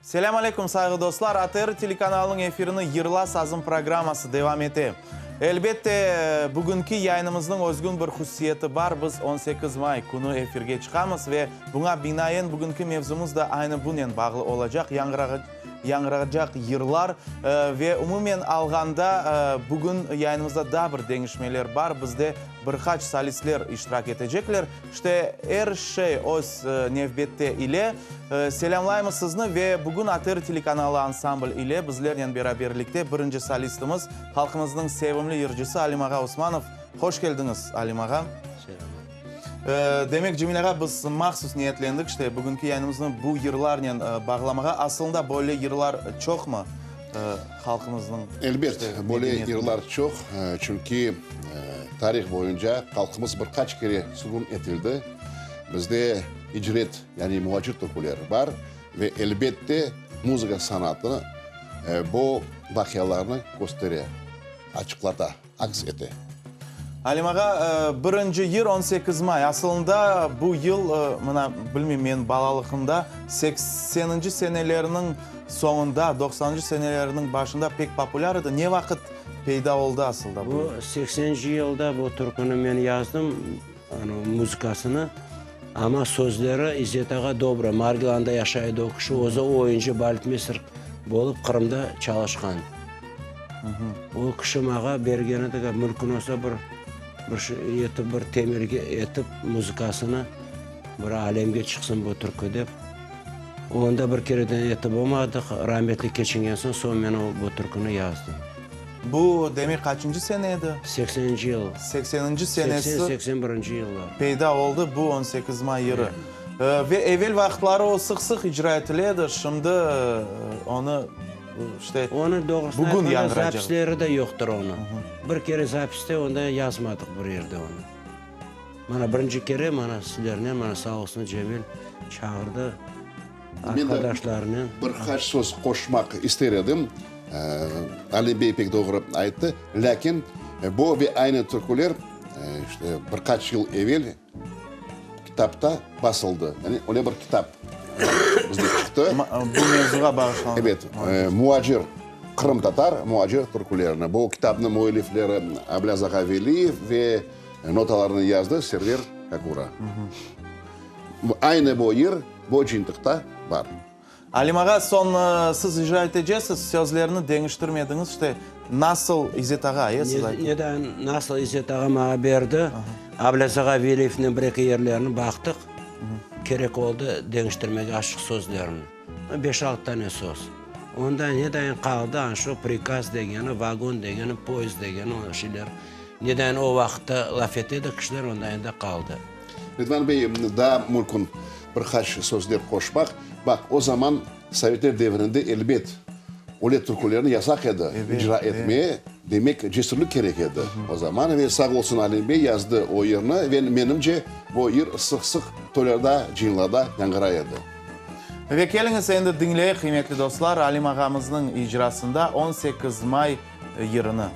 Selâm aleyküm, sayğı dostlar! ATR telekanalınıñ efirini Yırla sazım programması devam ete. Elbette, bugünki yayınımıznıñ özgün bir hususiyeti bar, biz 18 may künü efirge çıqamız ve buña binaen bugünki mevzumız da aynı bunen bağlı olacaq, yañğıracaq yırlar ve umumen alğanda bugün yayınımızda daa bir deñişmeler bar, bizde bir qaç solistler iştirak etecekler. İşte, er şey öz nevbette ile. Selâmlaymız sizni ve bugün ATR telekanalı ansambl ile bizlernen beraberlikte birinci solistimiz, halqımıznıñ sevimli yırcısı Alim ağa Osmanov. Hoş keldiñiz, Alim ağa. Selâmlar. Demek, Cemil ağa, biz mahsus niyetlendik, işte, bugünki yayınımıznı bu yırlarnen bağlamağa. Asılında böyle yırlar çoqmı halqımıznıñ? Elbet, böyle yırlar çoq, çünki tarih boyunca halqımız bir qaç kere sürgün etildi. Bizde icret, yani muacir türküleri bar ve elbette muzıka sanatı bu vaqialarnı köstere, açıqlata, aks ete. Alim ağa, birinci yır 18 may. Asılında bu yıl, mına, bilmeyim, menim balalıqımda, sekseninci senelerniñ soñunda, doqsanıncı senelerniñ başında pek populâr edi. Ne vaqıt peyda oldı asılda bu? Bu sekseninci yılda bu türküni men yazdım, muzıkasını, amma sözleri İzzet ağa Dobra, Margilanda yaşay edi o kişi, özü oyuncı, baletmeyster bolıp Qırımda çalışqan. O kişi mağa bergen edi, mümkün olsa bir bir şey etip, bir temelge etip muzıkasını bir alemge çıqsın bu türkü dep. Onda bir kereden etip olmadıq, rametli keçingen soñ, soñ men o bu türküni yazdım. Bu, demek, qaçıncı sene edi? Sekseninci yıl. Sekseninci senesi. Seksen, seksen birinci yıllar. Peyda oldı bu 18 may yırı. Ve evel vaqıtları o sıq-sıq icra etile edi, şimdi onı, işte, Onı, doğrusını bugün aytqanda, yañğıracaq. zapisleri de yoqtır onıñ. Bir kere zapiste onda yazmadıq bir yerde onı. Mana birinci kere mana sizlernen, mana sağ olsun Cemil çağırdı arqadaşlarınen. Men de bir qaç söz qoşmaq ister edim. Ali bey pek doğru ayttı. Lâkin bu ve aynı türküler işte bir qaç yıl evel kitapta basıldı. Yani öyle bir kitap bizde çıqtı. Bu mevzuğa bağışlanğan. Ebet, Muacir qırımtatar muacir türkülerini. Bu kitapnıñ müellifleri Ablâz ağa Veliyev ve Notalarnı yazdı Server Kakura. Aynı bu yır bu cıyıntıqta bar. Alim ağa, soñ siz icra etecesiz, sözlerni deñiştirmediñiz, işte, nasıl İzzet ağa, e, siz ayttıñız? Neden nasıl İzzet ağa maña berdi, Ablâz ağa Veliyevnen bir-eki yerlerini baqtıq, kerek oldı deñiştirmege azçıq sözlerini. Beş-altı tane söz. Onda nedayın qaldı ana şu prikaz degeni, vagon degeni, poyezd degeni, o şeyler. Nedayın o vaqıtta laf ete edi kişiler, ondayın da qaldı. Ridvan bey, daa mümkün bir qaç sözler qoşmaq. Baq, o zaman sovetler devrinde elbet öyle türkülerni yasaq edi icra etmeye, demek cesürlik kerek edi o zaman. Ve sağ olsun Alim bey yazdı o yırnı ve menimce bu yır sıq-sıq toylarda, cıyınlarda yañğıray edi. Ve keliñiz endi diñleyik, qıymetli dostlar, Alim ağamıznıñ icrasında 18 may yırını.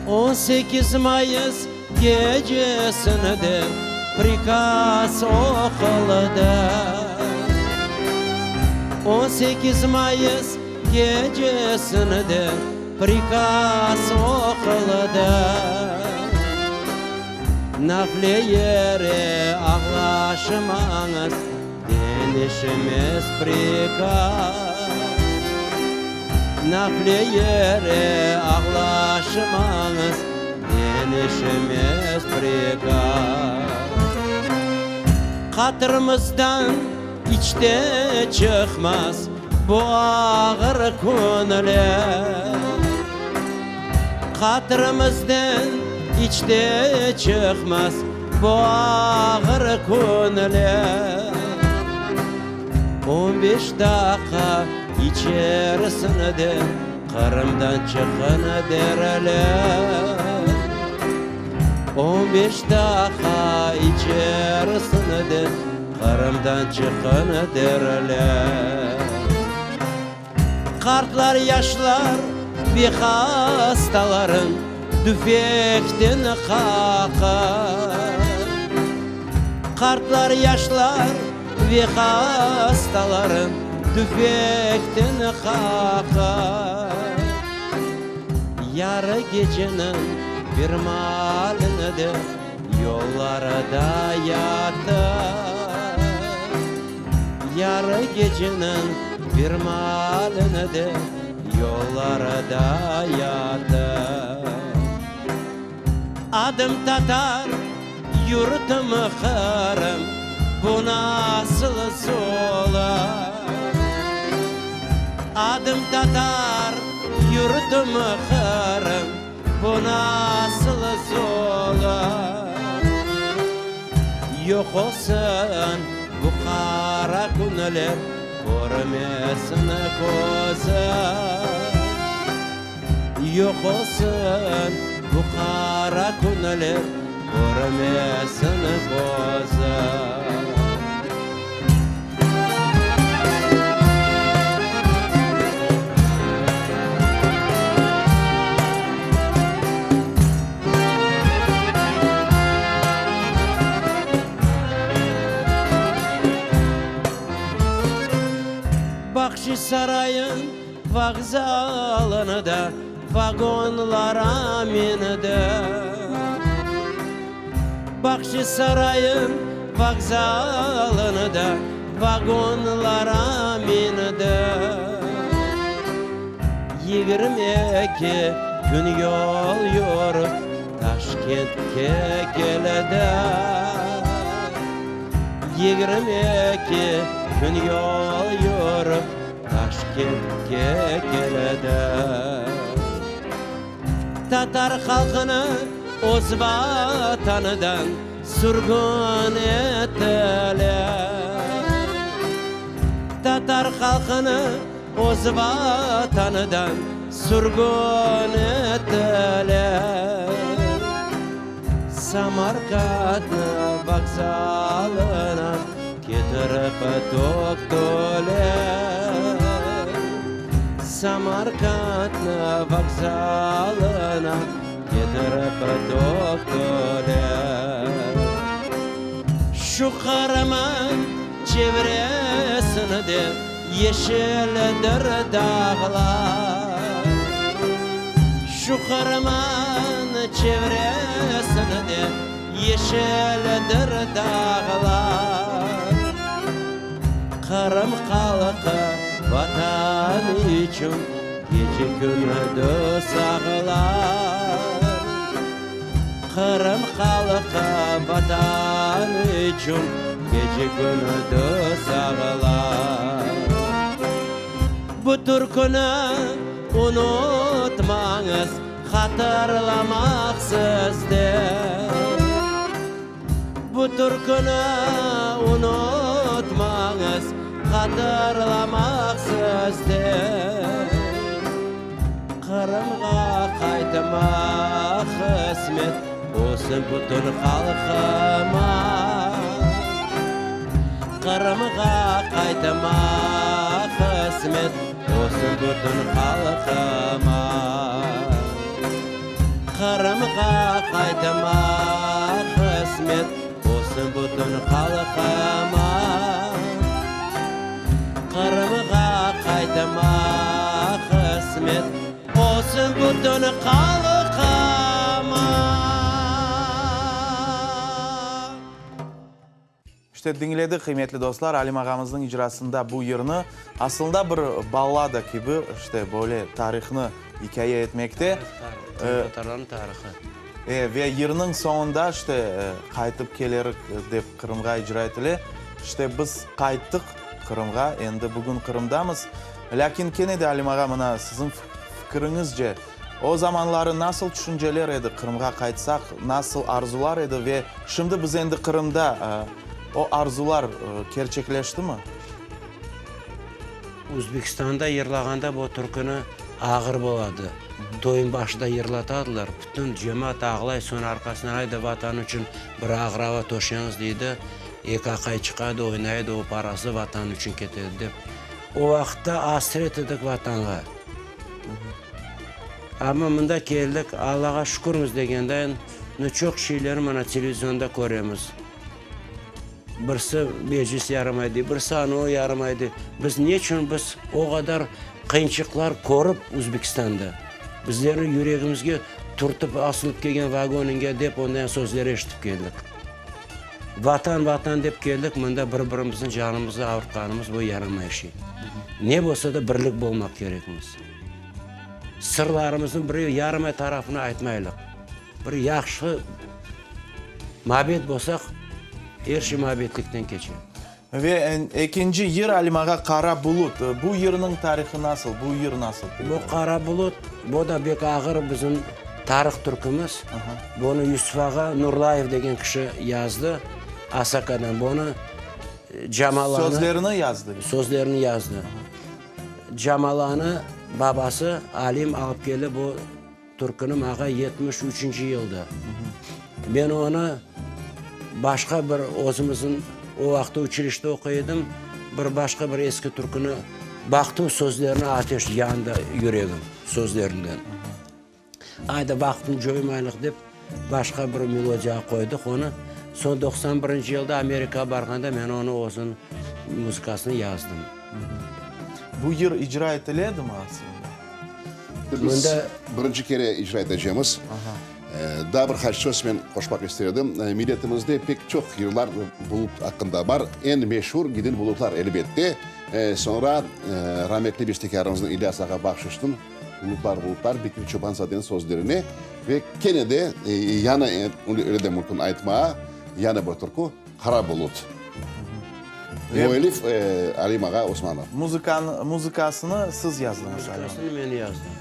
18 mayıs gecesinde prikaz oquldı. 18 mayıs gecesinde prikaz oquldı. Nafle yere ağlaşmañız, deñişmez prikaz. Nafle yere ağlaşmañız, deñişmez prikaz. Qatırımızdan iç te çıqmaz bu ağır künler. Qatırımızdan iç te çıqmaz bu ağır künler. On beş daqqa içerisinde Qırımdan çıqın derler. Beş daqqa içerisinde Qırımdan çıqın derler. Qartlar, yaşlar ve hastaların tüfekten qaqar. Qartlar, yaşlar ve hastaların tüfekten qaqar. Yarı geceniñ bir maalinde yollarda yatar. Yarı geceniñ bir maalinde yollarda yatar. Adım tatar, yurtum Qırım, bu nasıl ola? Adım tatar, yurtum Qırım, bu nasıl ola? Yoq olsun bu qara künler, körmesin közüm. Yoq olsun bu qara künler, körmesin közüm. Bahçisaray'ın vokzalında vagonlara mindim. Bahçisaray'ın vokzalında vagonlara mindim. 22 kün yol yürip Taşkentke keldim. 22 kün yol yürip Taşkentke keldim. Tatar halqını öz vatanıdan sürgün ettiler. Tatar halqını öz vatanıdan sürgün ettiler. Samarkandnı vokzalına ketirip töktüler. Samarkandnı vokzalına ketirip töktüler. Şu Qırımın çevresinde yeşildir dağlar. Şu Qırımın çevresinde yeşildir dağlar. Qırım halqı Vatan içün gece-kündüz ağlar. Qırım halqı Vatan içün gece-kündüz ağlar. Bu türküni unutmañız, hatırlamaq sizde. Bu türküni unutmañız, hatırlamaq sizde. Qırımğa qaytmaq qısmet olsun bütün halqıma. Qırımğa qaytmaq qısmet olsun bütün halqıma. Qırımğa qaytmaq qısmet olsun bütün halqıma. Qırımğa qaytmaq qısmet olsun bütün halqıma. İşte, diñledik, qıymetli dostlar, Alim ağamıznıñ icrasında bu yırnı. Aslında bir ballada kibi, işte, böyle tarihnı ikâye etmekte. Qırımtatarlarnıñ tarihı. E, ve yırnıñ soñunda, işte, qaytıp kelerik dep Qırımğa icra etile. İşte, biz qayttıq Qırımğa, endi bugün Qırımdamız. Lâkin kene de, Alim ağa, mına, siziñ fikiriñizce, O zamanları nasıl tüşünceler edi, Qırımğa qaytsaq, nasıl arzular edi ve şimdi biz endi Qırımda, o arzular kerçekleştimi? Özbekistanda yırlağanda bu türküni. Ağır boladı. Toyun başında yırlatadılar, bütün cemaat ağlay, soñ arqasından ayda Vatan içün bir ağır ava töşeñiz deydi, eki aqay çıqadı, oynaydı, o parası Vatan içün ketedi dep. O vaqıtta asret edik Vatanğa. Amma mında keldik, Allağa şükürmiz degendayin, çoq şeylerni mana televizionda köremiz. Birisi Meclis yaramay dey, birisi anavı yaramay dey. Biz neçün biz o qadar qıyınçıqlar körip Özbekistanda, bizlerni yüregimizge türtip asılıp kelgen vagoninge dep ondan sözler eşitip keldik. Vatan, Vatan dep keldik, mında bir-birimizniñ canımıznı ağırtqanımız bu yaramay şey. Ne bolsa da birlik bolmaq kerekmiz. Sırlarımıznı birev yaramay tarafını aytmaylıq. Bir yahşı mabet bolsaq, er şey mabetlikten keçe. Ve ekinci yır Alim ağa Qara bulut. Bu yırnıñ tarihı nasıl, bu yır nasıl peyda Bu oldı? Qara bulut, bu da bek ağır bizim tarih türkümiz. Bunı Yusuf ağa Nurlayev degen kişi yazdı Asakadan. Bunı Camalanı. Sözlerini yazdı? Sözlerini yazdı. Camalanı babası Alim alıp keldi bu. Türküni mağa 73-nci yılda. Men onı başqa bir özümizniñ, o vaqıtta uçilişte oquy edim, bir başqa bir eski türküni baqtım, sözlerine ateş yandı yüregim, sözlerinden. Ayda vaqıtnı coymaylıq dep, başqa bir melodiyağa qoydıq onı. Soñ 91-nci yılda Amerikağa barğanda men onı özüniñ muzıkasını yazdım. Bu yır icra etile edimi aslında? Biz birinci kere icra etecemiz. Daa bir qaç söz men qoşmaq ister edim. Milletimizde pek çoq yırlar bulut aqqında bar. Eñ meşur Giden bulutlar, elbette. Soñra rametli bestekârımıznıñ İlyas ağa Bahşışnıñ Bulutlar, bulutlar, Bekir Çobanzadeniñ sözlerine ve kene de yañı, öyle de mümkün aytmağa, yañı bir türkü Qara bulut. Müellif Alim ağa Osmanov. Muzıkanı, muzıkasını siz yazdıñız, Alim ağa. Muzıkasını men yazdım.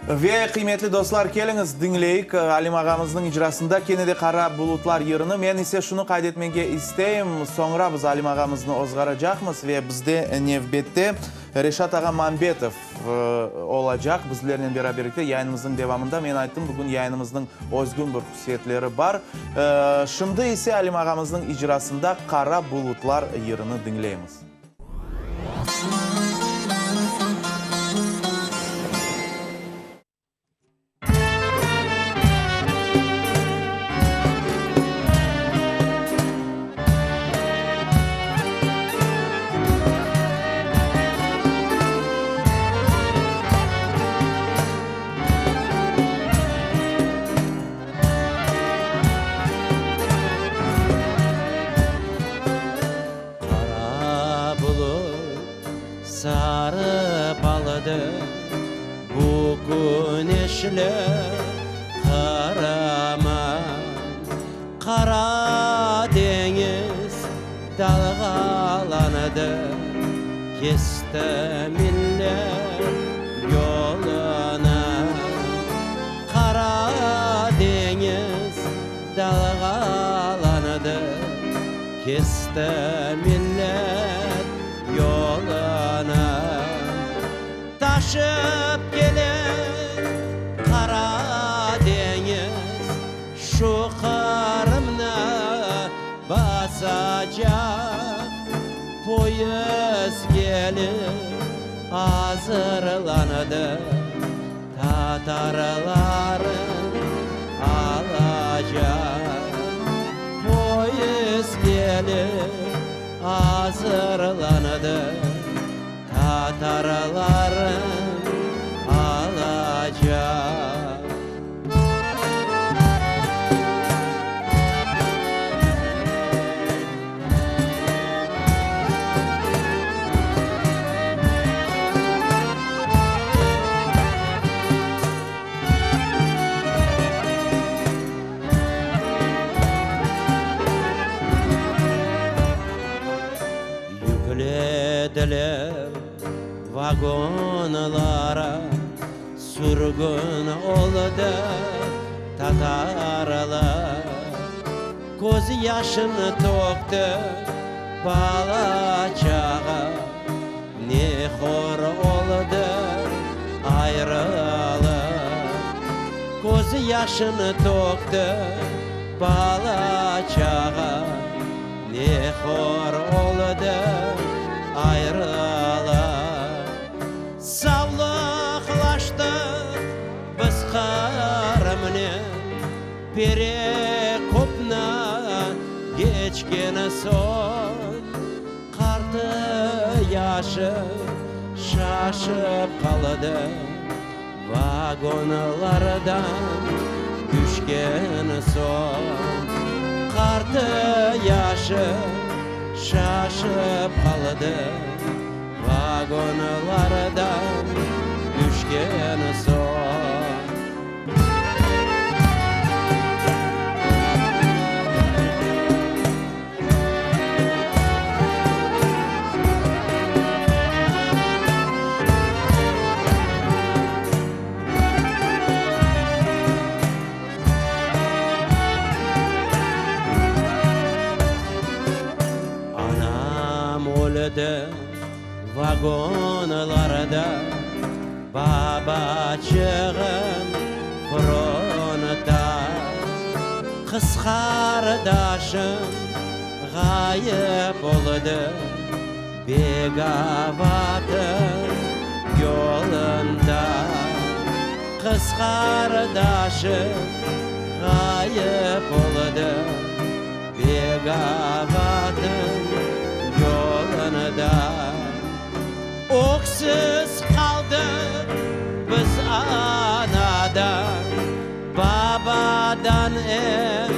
Ve, qıymetli dostlar, keliñiz, diñleyik Alim ağamıznıñ icrasında kene de Qara bulutlar yırını. Men ise şunı qayd etmege isteyim, soñra biz Alim ağamıznı ozğaracaqmız ve bizde nevbette Reşat ağa Mambetov olacaq bizlernen beraberlikte yayınımıznıñ devamında. Men ayttım, bugün yayınımıznıñ özgün bir hususiyetleri bar. Şimdi ise Alim ağamıznıñ icrasında Qara bulutlar yırını diñleymiz. Qara bulut sarıp aldı bu küneşli Qırımı. Qara deñiz dalğalandı, kesti millet yolunı. Qara deñiz dalğalandı, kesti millet yolunı. Taşıp kele Qara deñiz, şu Qırımnı basacaq. Poyezd kelip azırlandı, tatarlarnı alacaq. Poyezd kelip azırlandı. Tatarlarnı alacaq. Yüklediler vagonlara, Sürgün oldı tatarlar. Köz yaşını tökti bala-çağa, Ne hor oldı ayrılıq. Yaşını tökti bala-çağa, Ne hor oldı ayrılıq. Savlıqlaştıq biz Qırımnen, Perekopnı keçken soñ. Qartı yaşı şaşıp qaldı, Vagonlardan tüşken soñ. Qartı yaşı şaşıp qaldı, Vagonlardan tüşken soñ. Anam öldi vagonlarda, Babaçığım frontta. Qız qardaşım ğayıp oldı, Begavatın yolunda. Qız qardaşım ğayıp oldı, Begavatın yolunda. Öksüz qaldıq biz anadan, Babadan em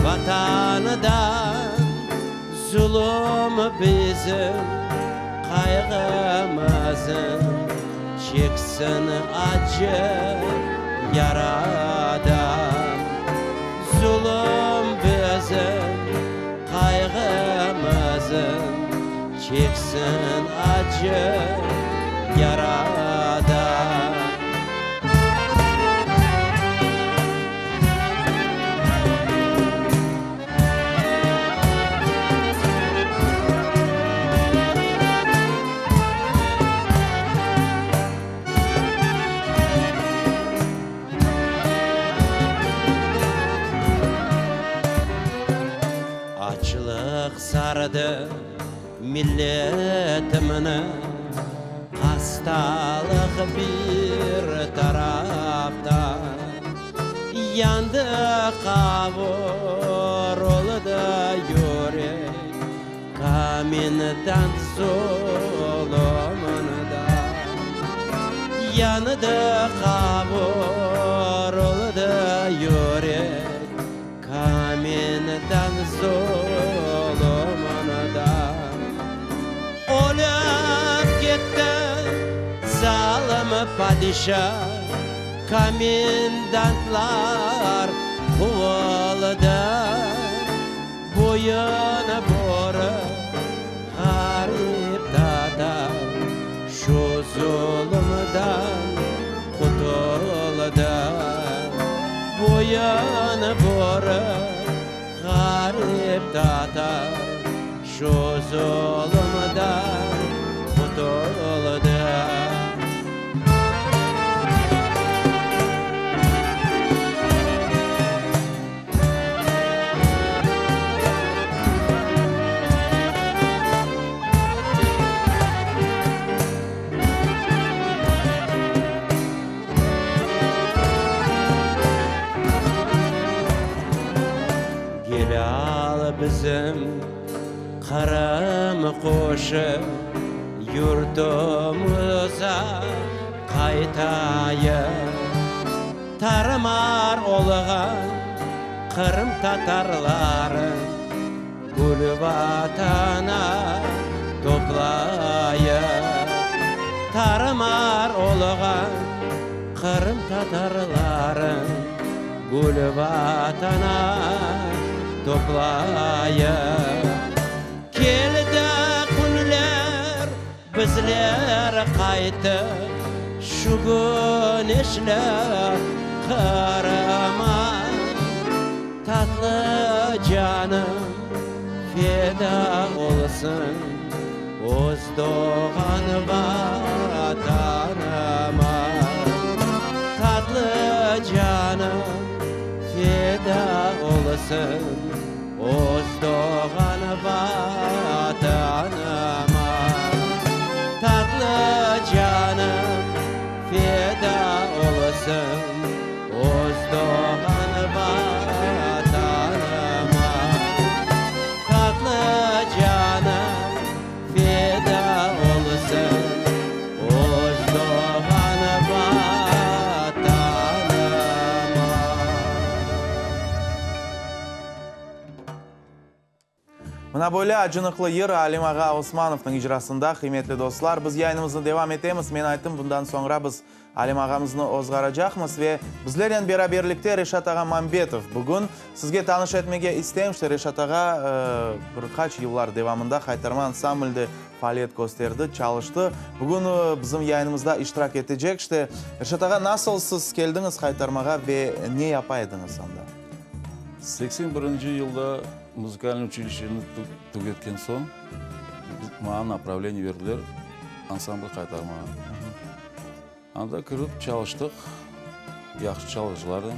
Vatandan. Zulum bizim qayğımızın, Çeksin acı yaradan. Zulum bizim qayğımızın, Çeksin acı yaradan. Açlıq sardı milletimni, Hastalıq bir taraftan. Yandı, qavurıldı yürek, Komendant zulumından. Yandı, qavurıldı yürek, Komendant zulumından. Ölip ketti zalım padişa, Komendantlar quvuldı. Boyun burıp ğarip tatar, Şu zulumdan qutuldı. Boyun burıp ğarip tatar, Şu zulumdan qutuldı. Celâl bizim Qırım quşu, Yurtumıza qaytayıq. Tar-mar olğan Qırım tatarları Gül Vatana toplayıq. Tar-mar olğan Qırım tatarları Gül Vatana toplayıq. Keldi künler, bizler qayttıq Şu güneşli Qırıma. Tatlı canım feda olsun Öz doğğan Vatanıma. Tatlı canım. olsun öz doğğan Vatanıma. Tatlı canım feda olsun öz doğğan Vatanıma. Tatlı canım feda olsun öz doğğan Vatanıma. Mına böyle acınıqlı yır Alim ağa Osmanovnıñ icrasında, qıymetli dostlar. Biz yayınımıznı devam etemiz. Men ayttım, bundan soñra biz Alim ağamıznı ozğaracaqmız ve bizlernen beraberlikte Reşat ağa Mambetov. Bugün sizge tanış etmege isteyim, işte Reşat ağa bir qaç yıllar devamında Haytarma ansamblde faaliyet kösterdi, çalıştı. Bugün bizim yayınımızda iştirak etecek. İşte, Reşat ağa, nasıl siz keldiñiz Haytarmağa ve ne yapa ediñiz anda? 81 yılda muzıkalnıy uçilişçeni tügetken soñ, maña napravleniye berdiler ansambl Haytarmağa. Anda kirip çalıştıq, yahşı çalğıcılarnen.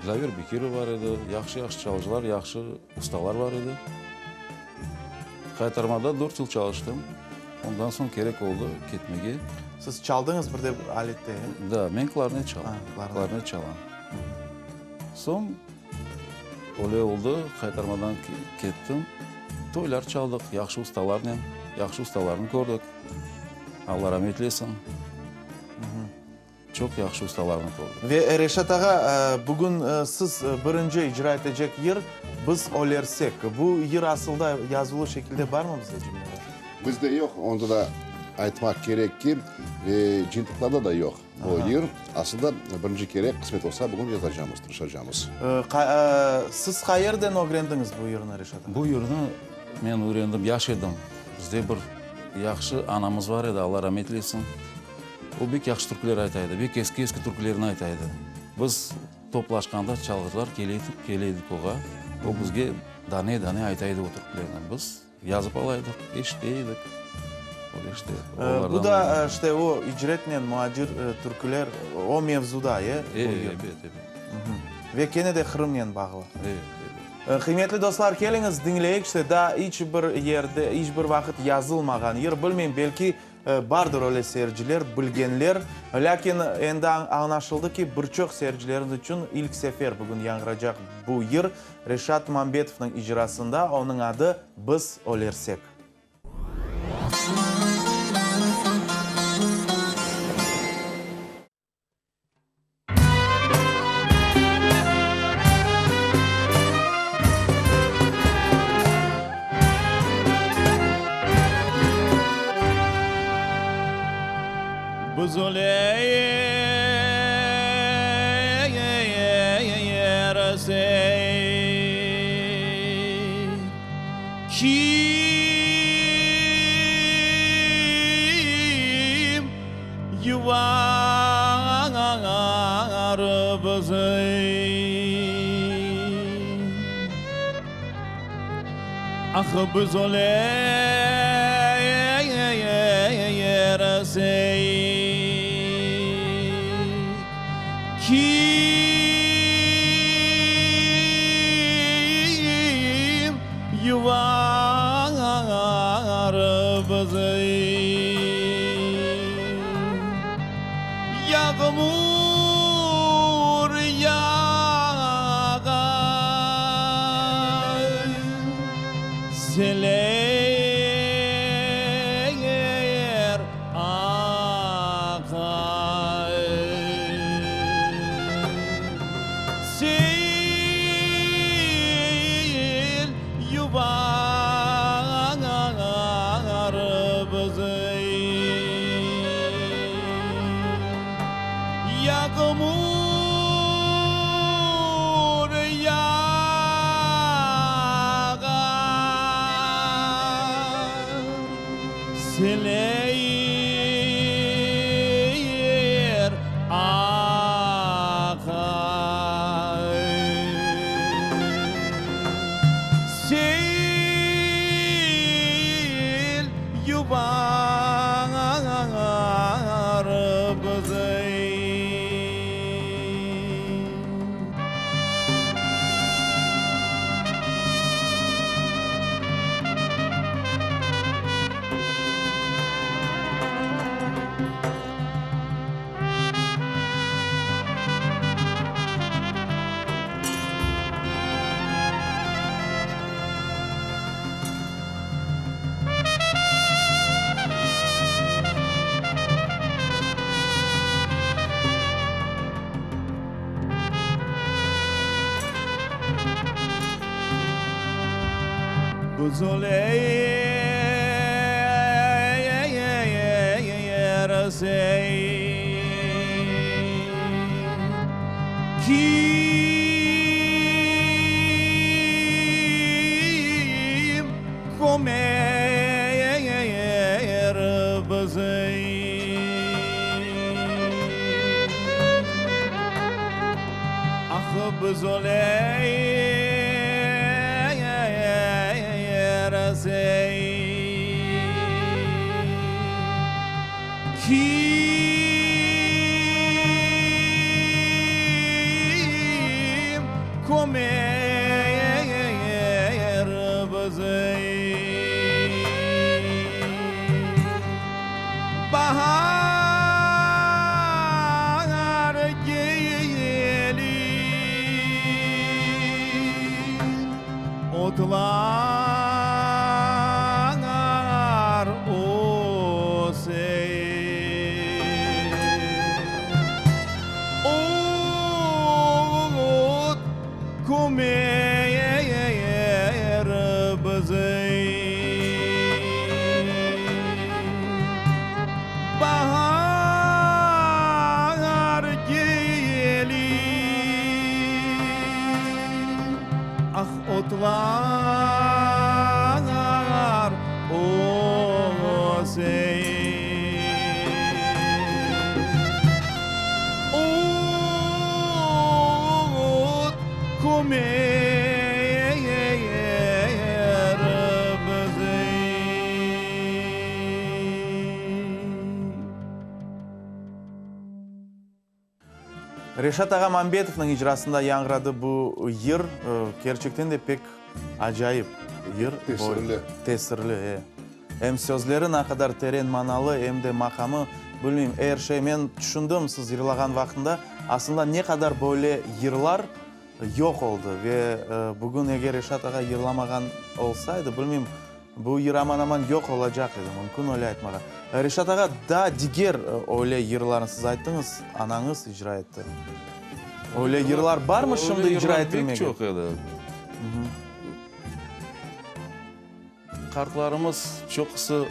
Dlâver Bekirov bar edi, yahşı-yahşı çalğıcılar, yahşı ustalar bar edi. Qaytarmada dört yıl çalıştım. Ondan soñ kerek oldı ketmege. Siz çaldıñız bir de bir alette, e? Da, men klarnet çalam. Klarnet çalam. Soñ öyle oldı, qaytarmadan kettim. Toylar çaldıq, yahşı ustalarnen, yahşı ustalarnı kördik. Alla ramet eylesin. Çoq yahşı ustalarnı kördik. Ve Reşat ağa, bugün siz birinci icra etecek yır Biz ölersek. Bu yır asılda yazılı şekilde barmı bizde, Cemil ağa? Bizde yoq, onda da aytmaq kerek ki, ve cıyıntıqlarda da yoq o yır. Asılda birinci kere, qısmet olsa, bugün yazacamız, tırışacamız. Siz qayerden ögrendiñiz bu yırnı, Reşat ağa? Bu yırnı men ögrendim, yaş edim. Bizde bir yahşı anamız bar edi, Alla ramet eylesin. O bek yahşı türküler ayta edi, bek eski-eski türkülerni ayta edi. Biz toplaşqanda çalğıcılar kele edik oğa, o bizge dane-dane ayta edi o türkülerni. Biz yazıp ala edik, eşite edik. Öyle işte, olardan. Bu da işte o icretnen muacir türküler, o mevzuda, e? Ebet, ebet. Ve kene de Qırımnen bağlı. Evet, evet. Qıymetli dostlar, keliñiz, diñleyik, işte daa iç bir yerde, iç bir vaqıt yazılmağan yır. Bilmeyim, belki Bardır öyle seyirciler, bilgenler. Lâkin endi añlaşıldı ki, bir çoq seyircilerimiz içün ilk sefer bugün yañğıracaq bu yır Reşat Mambetovnıñ icrasında, onıñ adı Biz ölersek. Biz ölersek, kim Yuvar bizi. Ah, biz ölersek, kim yuvar bizi? Yağmur yağa, seller aqa. Sel yuvar bizi. Yağmur yağa, seller aqa. Sel yuvar bizi. Biz ölersiz. Kim kömer bizi? Ah, biz ölersiz. Kim kömer bizi? Bahar gelir, otlar öser. Ot kömer bizi. Bahar gelir, ah otlar öser. Ot kömer bizi. Reşat ağa Mambetovnıñ icrasında yañğıradı bu yır. Kerçekten de pek acayip yır. Tesirli. Tesirli, e. Em sözleri ne qadar teren manalı, em de maqamı, bilmeyim, er şey. Men tüşündim, siz yırlağan vaqtında, aslında ne qadar böyle yırlar yoq oldı. Ve bugün eger Reşat ağa yırlamağan olsaydı, bilmeyim, bu yır aman-aman yoq olacaq edi, mümkün öyle aytmağa. Reşat ağa, daa diger öyle yırlarnı siz ayttıñız, anañız icra etti. Öyle yırlar barmı şimdi icra etilmegen? Öyle yırlar pek çoq edi. Qartlarımız çoqusı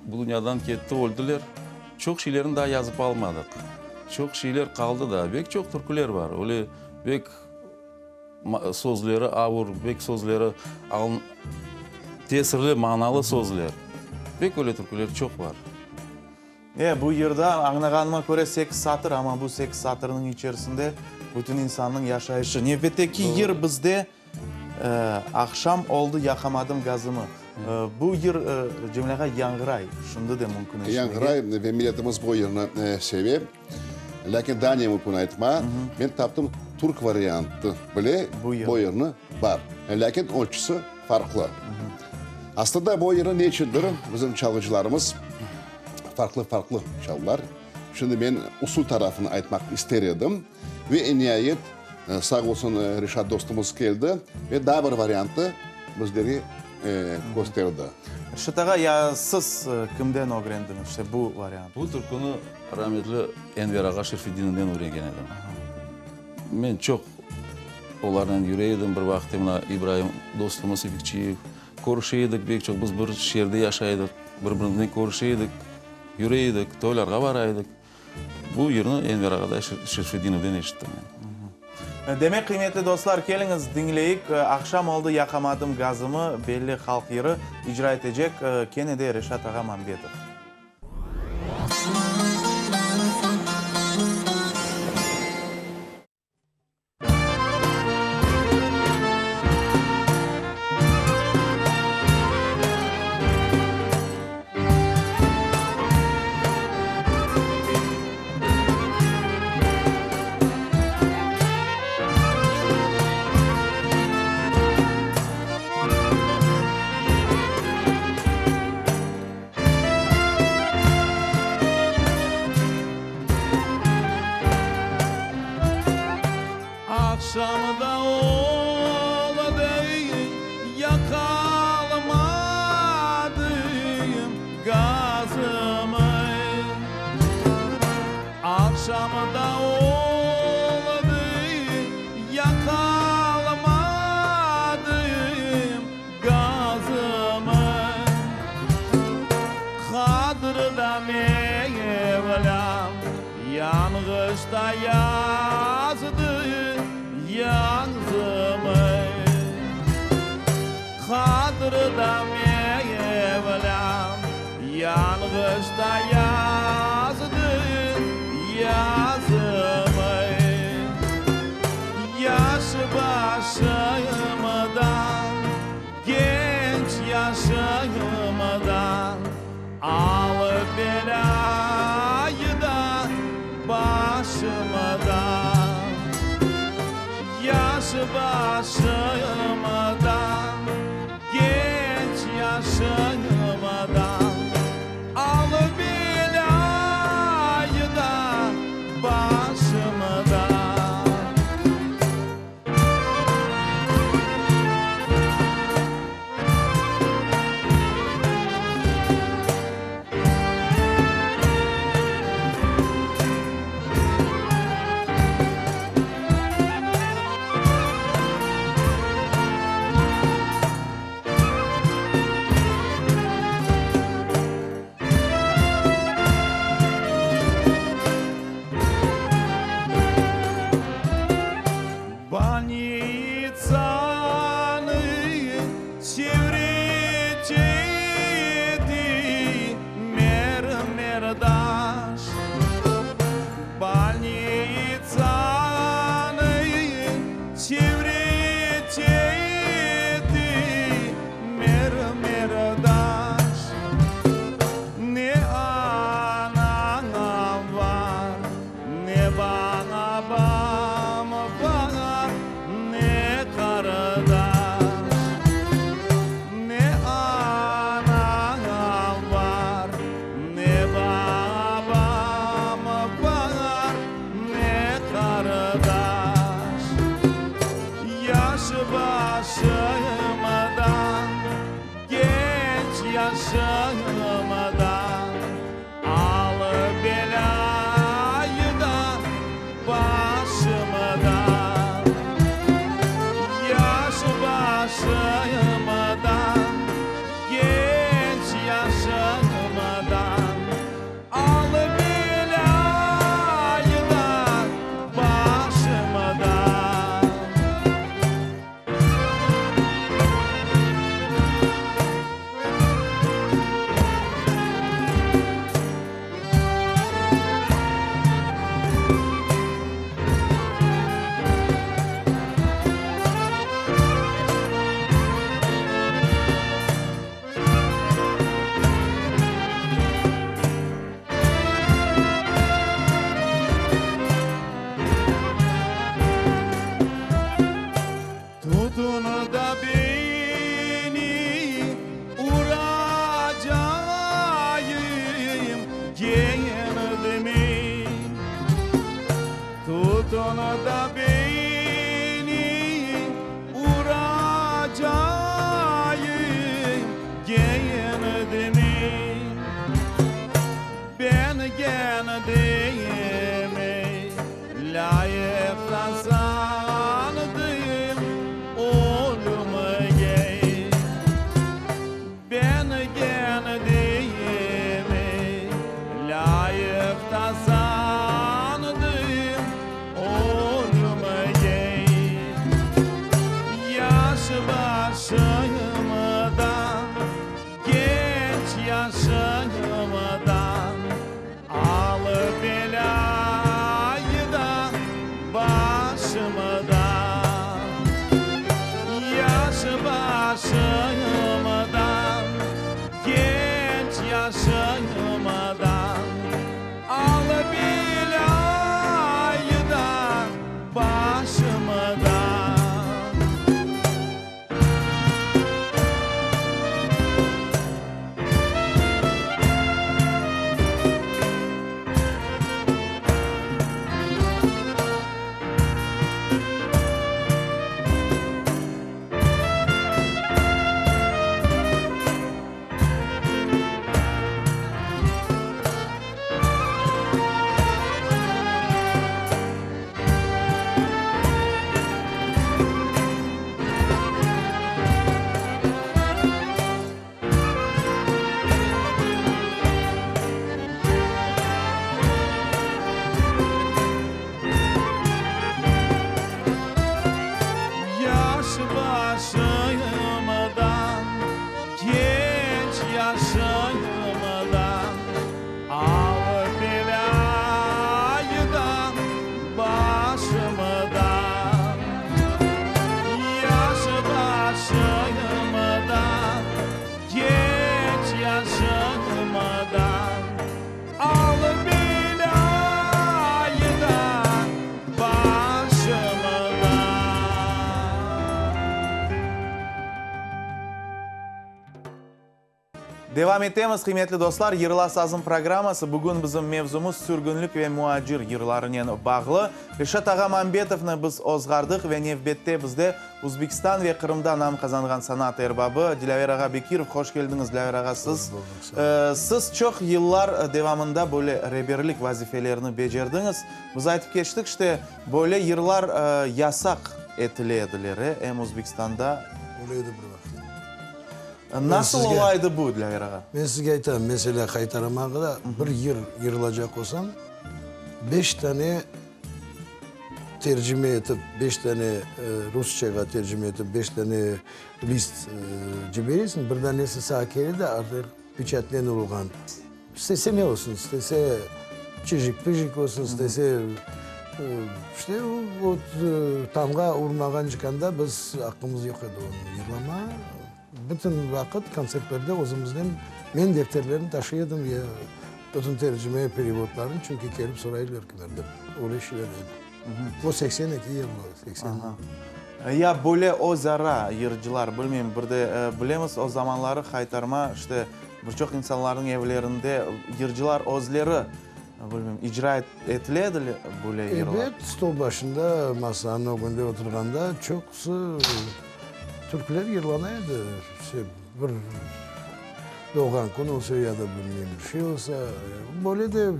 bu dünyadan ketti, öldiler. Çoq şeylerni daa yazıp almadıq. Çoq şeyler qaldı daa. Bek çoq türküler bar. Öyle bek sözleri avur, bek sözleri tesirli, manalı sözler. Bek öyle türküler çoq bar. E, bu yırda, añlağanıma köre, sekiz satır, amma bu sekiz satırnıñ içerisinde bütün insannıñ yaşayışı. Nevbetteki yır bizde Aqşam oldı, yaqamadım gazımı. Bu yır, Cemil ağa, yañğıray, şimdi de mümkün eşitmege. Yañğıray ve milletimiz bu yırnı seve. Lâkin daa ne mümkün aytma, men taptım türk variantı bile bu yırnı bar. Lâkin ölçüsi farqlı. Aslında bu yırnı ne içündir bizim çalğıcılarımız farqlı-farqlı çaldılar. Şimdi men usul tarafını aytmaq ister edim. Ve niayet, sağ olsun, Reşat dostumız keldi ve daa bir variantı bizlerge kösterdi. Reşat ağa, ya siz kimden ögrendiñiz işte bu variantnı? Bu türküni rametli Enver ağa Şerfeddinovden ögrengen edim. Men çoq olarnen yüre edim. Bir vaqıt mına İbraim dostumız İpekçiyev, körüşe edik pek çoq. Biz bir şeerde yaşay edik, bir-birimiznen körüşe edik, yüre edik, toylarğa bara edik. Bu yırnı Enver ağaday Şerfedinovden eşittim men. Demek, qıymetli dostlar, keliñiz, diñleyik. Aqşam oldı, yaqamadım gazımı belli halq yırı icra etecek kene de Reşat ağa Mambetov. Aqşam da oldı, yaqalmadım gazımı. Aqşam da oldı, yaqalmadım gazımı. Yaş başımdan, genç yaşımdan Al belâyı da başımdan. Yaş başımdan, genç yaşımdan Al belâyı da başımdan. Bolnitsanı çevre çeti mermer taş. Bolnitsanı çevre çeti mermer taş. Ne anam var, ne babam var, ne. Devam etemiz, qıymetli dostlar, Yırla sazım programması. Bugün bizim mevzumız sürgünlik ve muacir yırlarınen bağlı. Reşat ağa Mambetovnı biz ozğardıq ve nevbette bizde Uzbekistan ve Qırımda nam qazanğan sanat erbabı Dilâver ağa Bekirov. Hoş keldiñiz, Dilâver ağa, siz. Siz çoq yıllar devamında böyle reberlik vazifelerini becerdiñiz. Biz aytıp keçtik, işte, böyle yırlar yasaq etile ediler, e, em Uzbekistanda. Öyle edi bir vaqıt. Nasıl ola edi bu, Dilâver ağa? Men sizge aytam, meselâ, Qaytarmağa bir yır yırılacaq olsam, beş tane tercime etip, beş tane rusçağa tercime etip, beş tane list ciberesiñ, bir danesi sağa kele de, artıq peçatnen urulğan. İstese ne olsun, istese çijik-pijik olsun, istese, işte, o tamğa urmağan çıqanda biz aqqımız yoq edi onı yırlama. Bütün vaqıt kontsertlerde özümiznen men defterlerni taşıy edim ve bütün tercime, perevodlarnı, çünki kelip soraylar kimerde, öyle şeyler edi. O 82 yılı, 80. Ya böyle öz ara yırcılar, bilmeyim, bir de bilemiz, o zamanları Haytarma, işte, bir çoq insanlarnıñ evlerinde yırcılar özleri, bilmeyim, icra etile edi böyle yırlar? Ebet, stol başında, masanıñ ögünde oturğanda çoqusı türküler yırlana edi. İşte, bir doğğan kün olsa ya da bilmeyim bir şey olsa, böyle de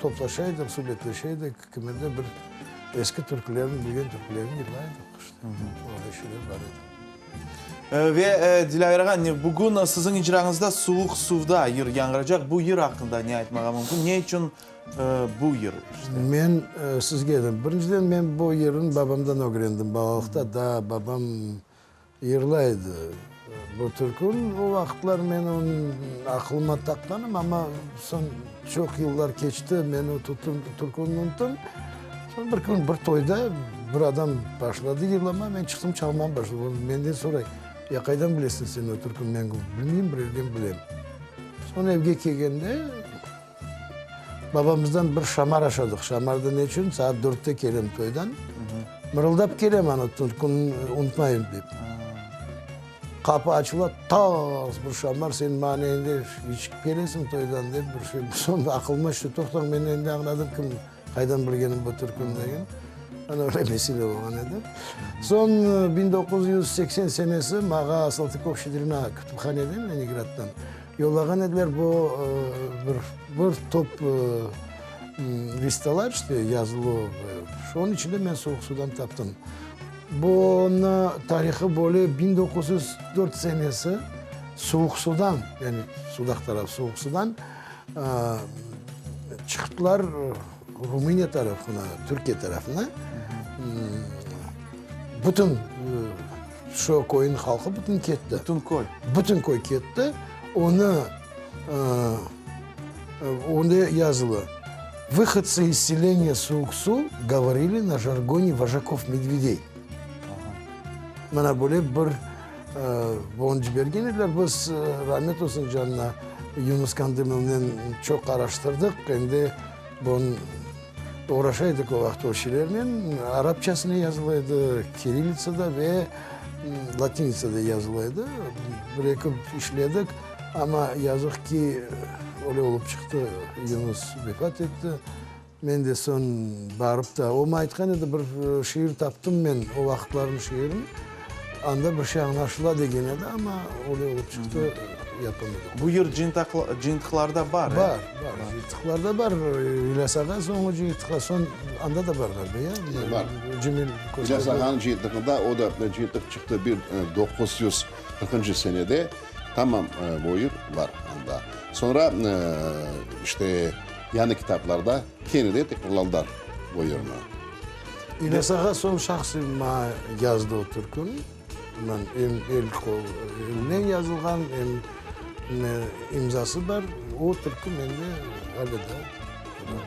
toplaşa edik, subetleşe edik. Kimerde bir eski türkülerni, bilgen türkülerni yırlay edik, işte. Öyle şeyler bar edi. Ve, Dilâver ağa, bugün siziñ icrañızda Suvuq suvda yır yañğıracaq. Bu yır aqqında ne aytmağa mümkün? Ne içün bu yır, işte? Men sizge aytam, birinciden men bu yırnı babamdan ögrendim balalıqta. Daa babam Yırlay edi bu türkün. O vaqıtlar men onı aqılıma taqqanım, amma soñ çoq yıllar keçti, men o türkünni unuttım. Soñ bir kün bir toyda bir adam başladı yırlama, men çıqtım çalmağa başladım. O menden soray, Ya qaydan bilesiñ sen o türkünni? Men bilmeyim, bir yerden bilem. Soñ evge kelgende Babamızdan bir şamar aşadıq. Şamarda ne içün? Saat dörtte kelem toydan. Mırıldap kelem ana türkünni unutmayım dep. Qapı açıla, tas bir şamar, sen maña endi içip kelesiñ toydan dep bir şey. Soñ aqılıma tüşti, toqtañ, men endi añladım kim, qaydan bilgenim bu türküni degen. Ana öyle mesele olğan edi. Soñ 1980 senesi maña Saltıkov-Şçedrina kütüphaneden, Leningraddan, Yollağan ediler bu bir bir top listalar, işte, yazılı, şunıñ içinde men Suvuq sudan taptım. Bunı tarihı böyle 1904 senesi Suvuq sudan, yani Sudaq tarafı Suvuq sudan çıqtılar Rumıniya tarafına, Türkiye tarafına. Bütün Şu köyniñ halqı bütün ketti. Bütün köy? Bütün köy ketti. Onı, onda yazılı, Выходцы из селения Suvuqsu govorili na jargone vojakov-medvedey. Mana böyle bir onı cibergen ediler. Biz, ramet olsun canına, Yunus Kandımovnen çoq araştırdıq. Endi bunı. Oğraşa edik o vaqıt o şeylernen. Arapçasına yazıla edi, kirillitsada ve latinitsada yazıla edi. Bir-eki işledik, amma yazıq ki, öyle olıp çıqtı, Yunus vefat etti. Men de soñ barıp da, o maña aytqan edi, bir şiir taptım men, o vaqıtlarnıñ şiirini. Anda bir şey añlaşıla degen edi, amma öyle olıp çıqtı, yapamadıq. Bu yır cıyıntıqlarda bar, e? Bar, bar, cıyıntıqlarda bar. İlyas ağa soñu cıyıntıqlar, soñ anda da bar ğaliba, ya? Bar. Cemil İlyas ağanıñ cıyıntığında, o da cıyıntıq çıqtı bir 940-ncı senede, tamam bu yır bar anda. Soñra, işte, yañı kitaplarda kene de tekrarlandılar bu yırnı. İlyas ağa soñ şahsen maña yazdı o türküni. Ondan em el qol elnen yazılğan, em imzası bar. O türkü mende alâ daa bar.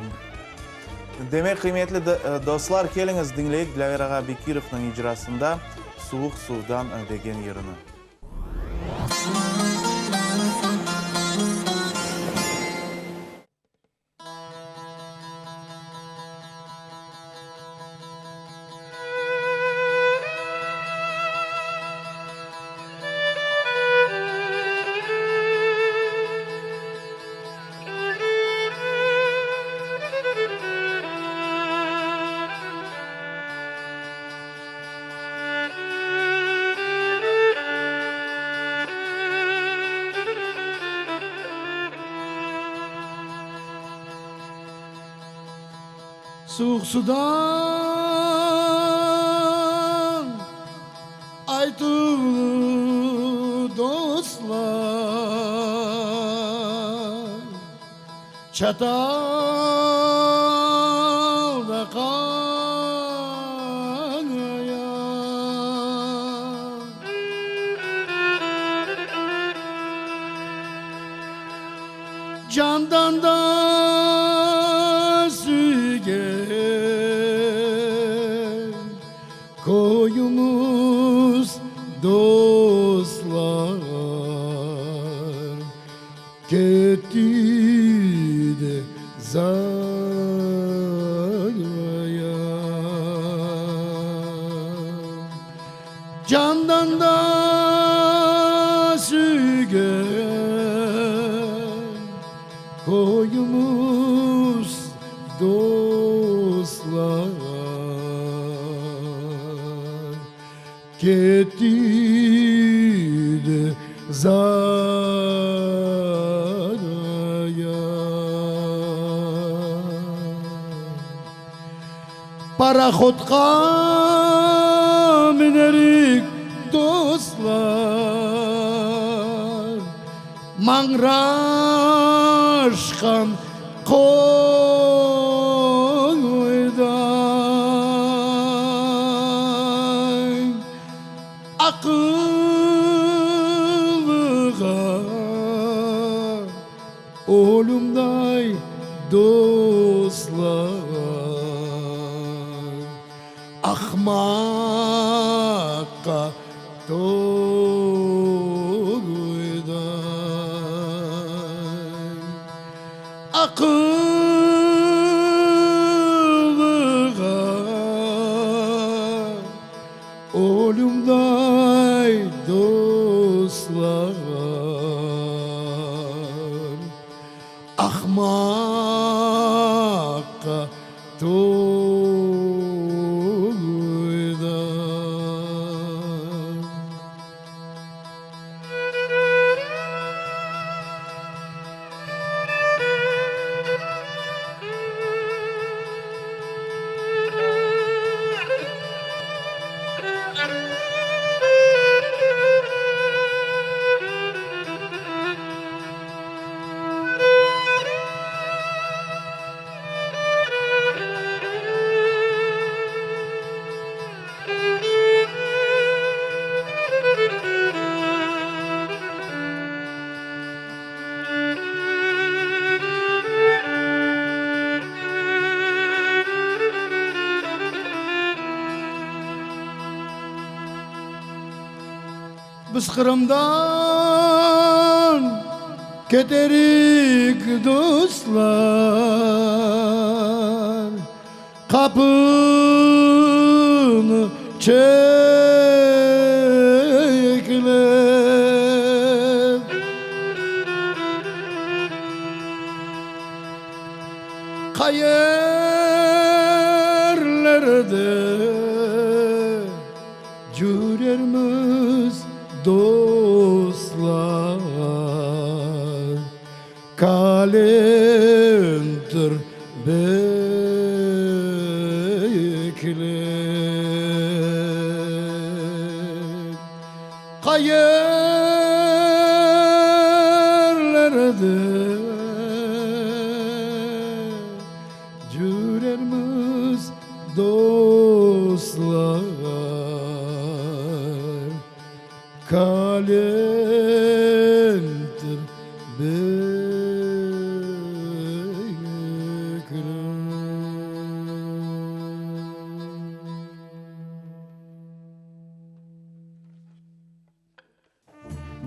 Demek, qıymetli dostlar, keliñiz diñleyik Dilâver ağa Bekirovnıñ icrasında Suvuq suvdan degen yırını. Suvuq sudan aytuvlı dostlar, Çatalda qanaya. Candan da süygen köyümiz, dostlar, ketti de zaya. Candan da süygen köyümiz, dostlar, ketti de zaya. Parahodqa minerik, dostlar, Mañraşqan qoyday. Aqıllığa Ölümday dostlar, Ahmaqqa toyday. Aqıllığa Ölümday dostlar, Ahmaqqa toyday. Biz Qırımdan keterik, dostlar, Qapını çeklep. Qayerlerde cürermiz, dostlar, Kalentır beklep. Qayerlerde cürermiz, dostlar, Kalentır beklep.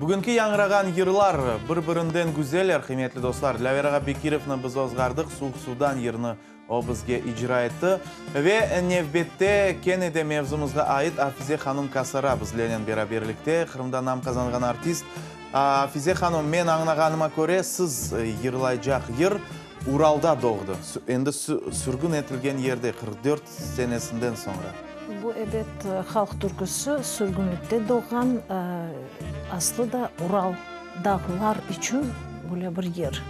Bugünki yañğırağan yırlar bir-birinden güzeller, qıymetli dostlar. Dilâver ağa Bekirovnı biz ozğardıq, Suvuq suvdan yırnı o bizge icra etti. Ve nevbette kene de mevzumızğa ait Afize hanum Kasara bizlernen beraberlikte, Qırımda nam qazanğan artist. Afize hanum, men añlağanıma köre, siz yırlaycaq yır Uralda doğdı, endi sürgün etilgen yerde, 44 senesinden soñra. Bu, ebet, halq türküsi, sürgünlikte doğğan, aslı da Ural dağlar içün böyle bir yır.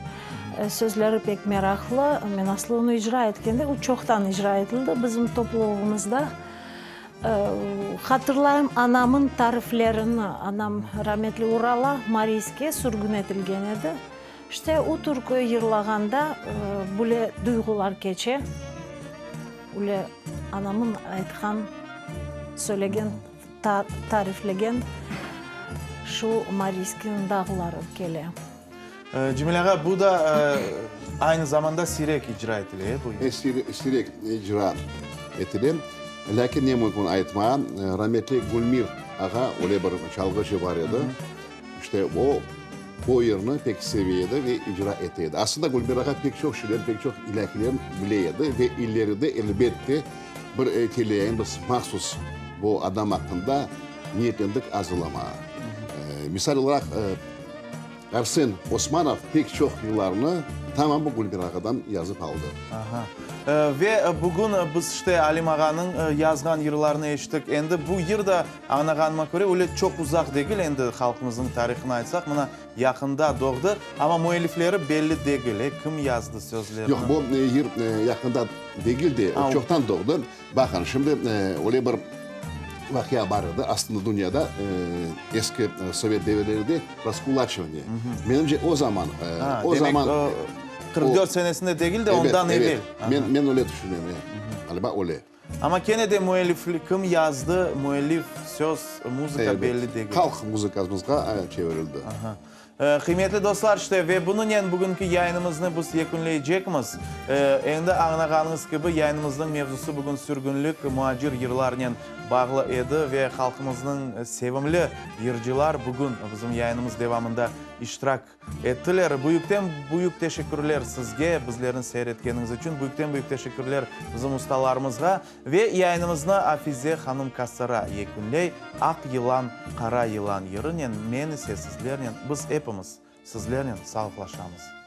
Sözleri pek meraqlı. Men aslı onı icra etkende, o çoqtan icra etildi bizim toplulığımızda. Hatırlayım anamın tariflerini, anam rametli Urala, Mariyske sürgün etilgen edi. İşte o türkü yırlağanda böyle duyğular keçe, öyle anamın aytqan, söylegen, tariflegen şu Mariyskniñ dağları kele. Cemil ağa, bu da aynı zamanda siyrek icra etile, e, bu yır? Siyrek icra etile. Lâkin ne mümkün aytmağa, rametli Gülmir ağa, öyle bir çalğıcı bar edi, işte o, bu yırnı pek seve edi ve icra ete edi. Aslında Gülmir ağa pek çoq şeyler, pek çoq ilâhilerni bile edi ve ileride, elbette, bir teleyayın biz mahsus bu adam aqqında niyetlendik azırlamağa. Misal olaraq, Arsen Osmanov pek çoq yırlarnı tamam bu Gülmir ağadan yazıp aldı. Aha. Ve bugün biz işte Alim ağanıñ yazğan yırlarını eşittik. Endi bu yır da, añlağanıma köre, öyle çoq uzaq degil, endi halqımıznıñ tarihını aytsaq, mına yaqında doğdı. Amma müellifleri belli degil, e, kim yazdı sözlerini? Yoq, bu yır yaqında degil de, çoqtan doğdı. Baqıñ, şimdi öyle bir vaqia bar edi, aslında dünyada eski sovet devirlerinde raskulaçivaniye. Menimce, o zaman, o zaman... Demek, 44 senesinde degil de, ondan evel. Evet, evet. Men öyle tüşünem, ğaliba öyle. Amma kene de müellif, kim yazdı, müellif, söz, muzıka belli degil. Halq muzıkamızğa çevirildi. Qıymetli dostlar, işte, ve bunınen bugünki yayınımıznı biz yekünleycekmiz. Endi añlağanıñız kibi, yayınımıznıñ mevzusı bugün sürgünlik, muacir yırlarnen bağlı edi ve halqımıznıñ sevimli yırcılar bugün bizim yayınımız devamında iştirak ettiler. Büyükten büyük teşekkürler sizge, bizlerni seyir etkeniñiz içün. Büyükten büyük teşekkürler bizim ustalarımızğa. Ve yayınımıznı Afize hanım Kassara yekünley, Aq yılan, qara yılan yırınen men ise sizlernen, biz epimiz sizlernen sağlıqlaşamız.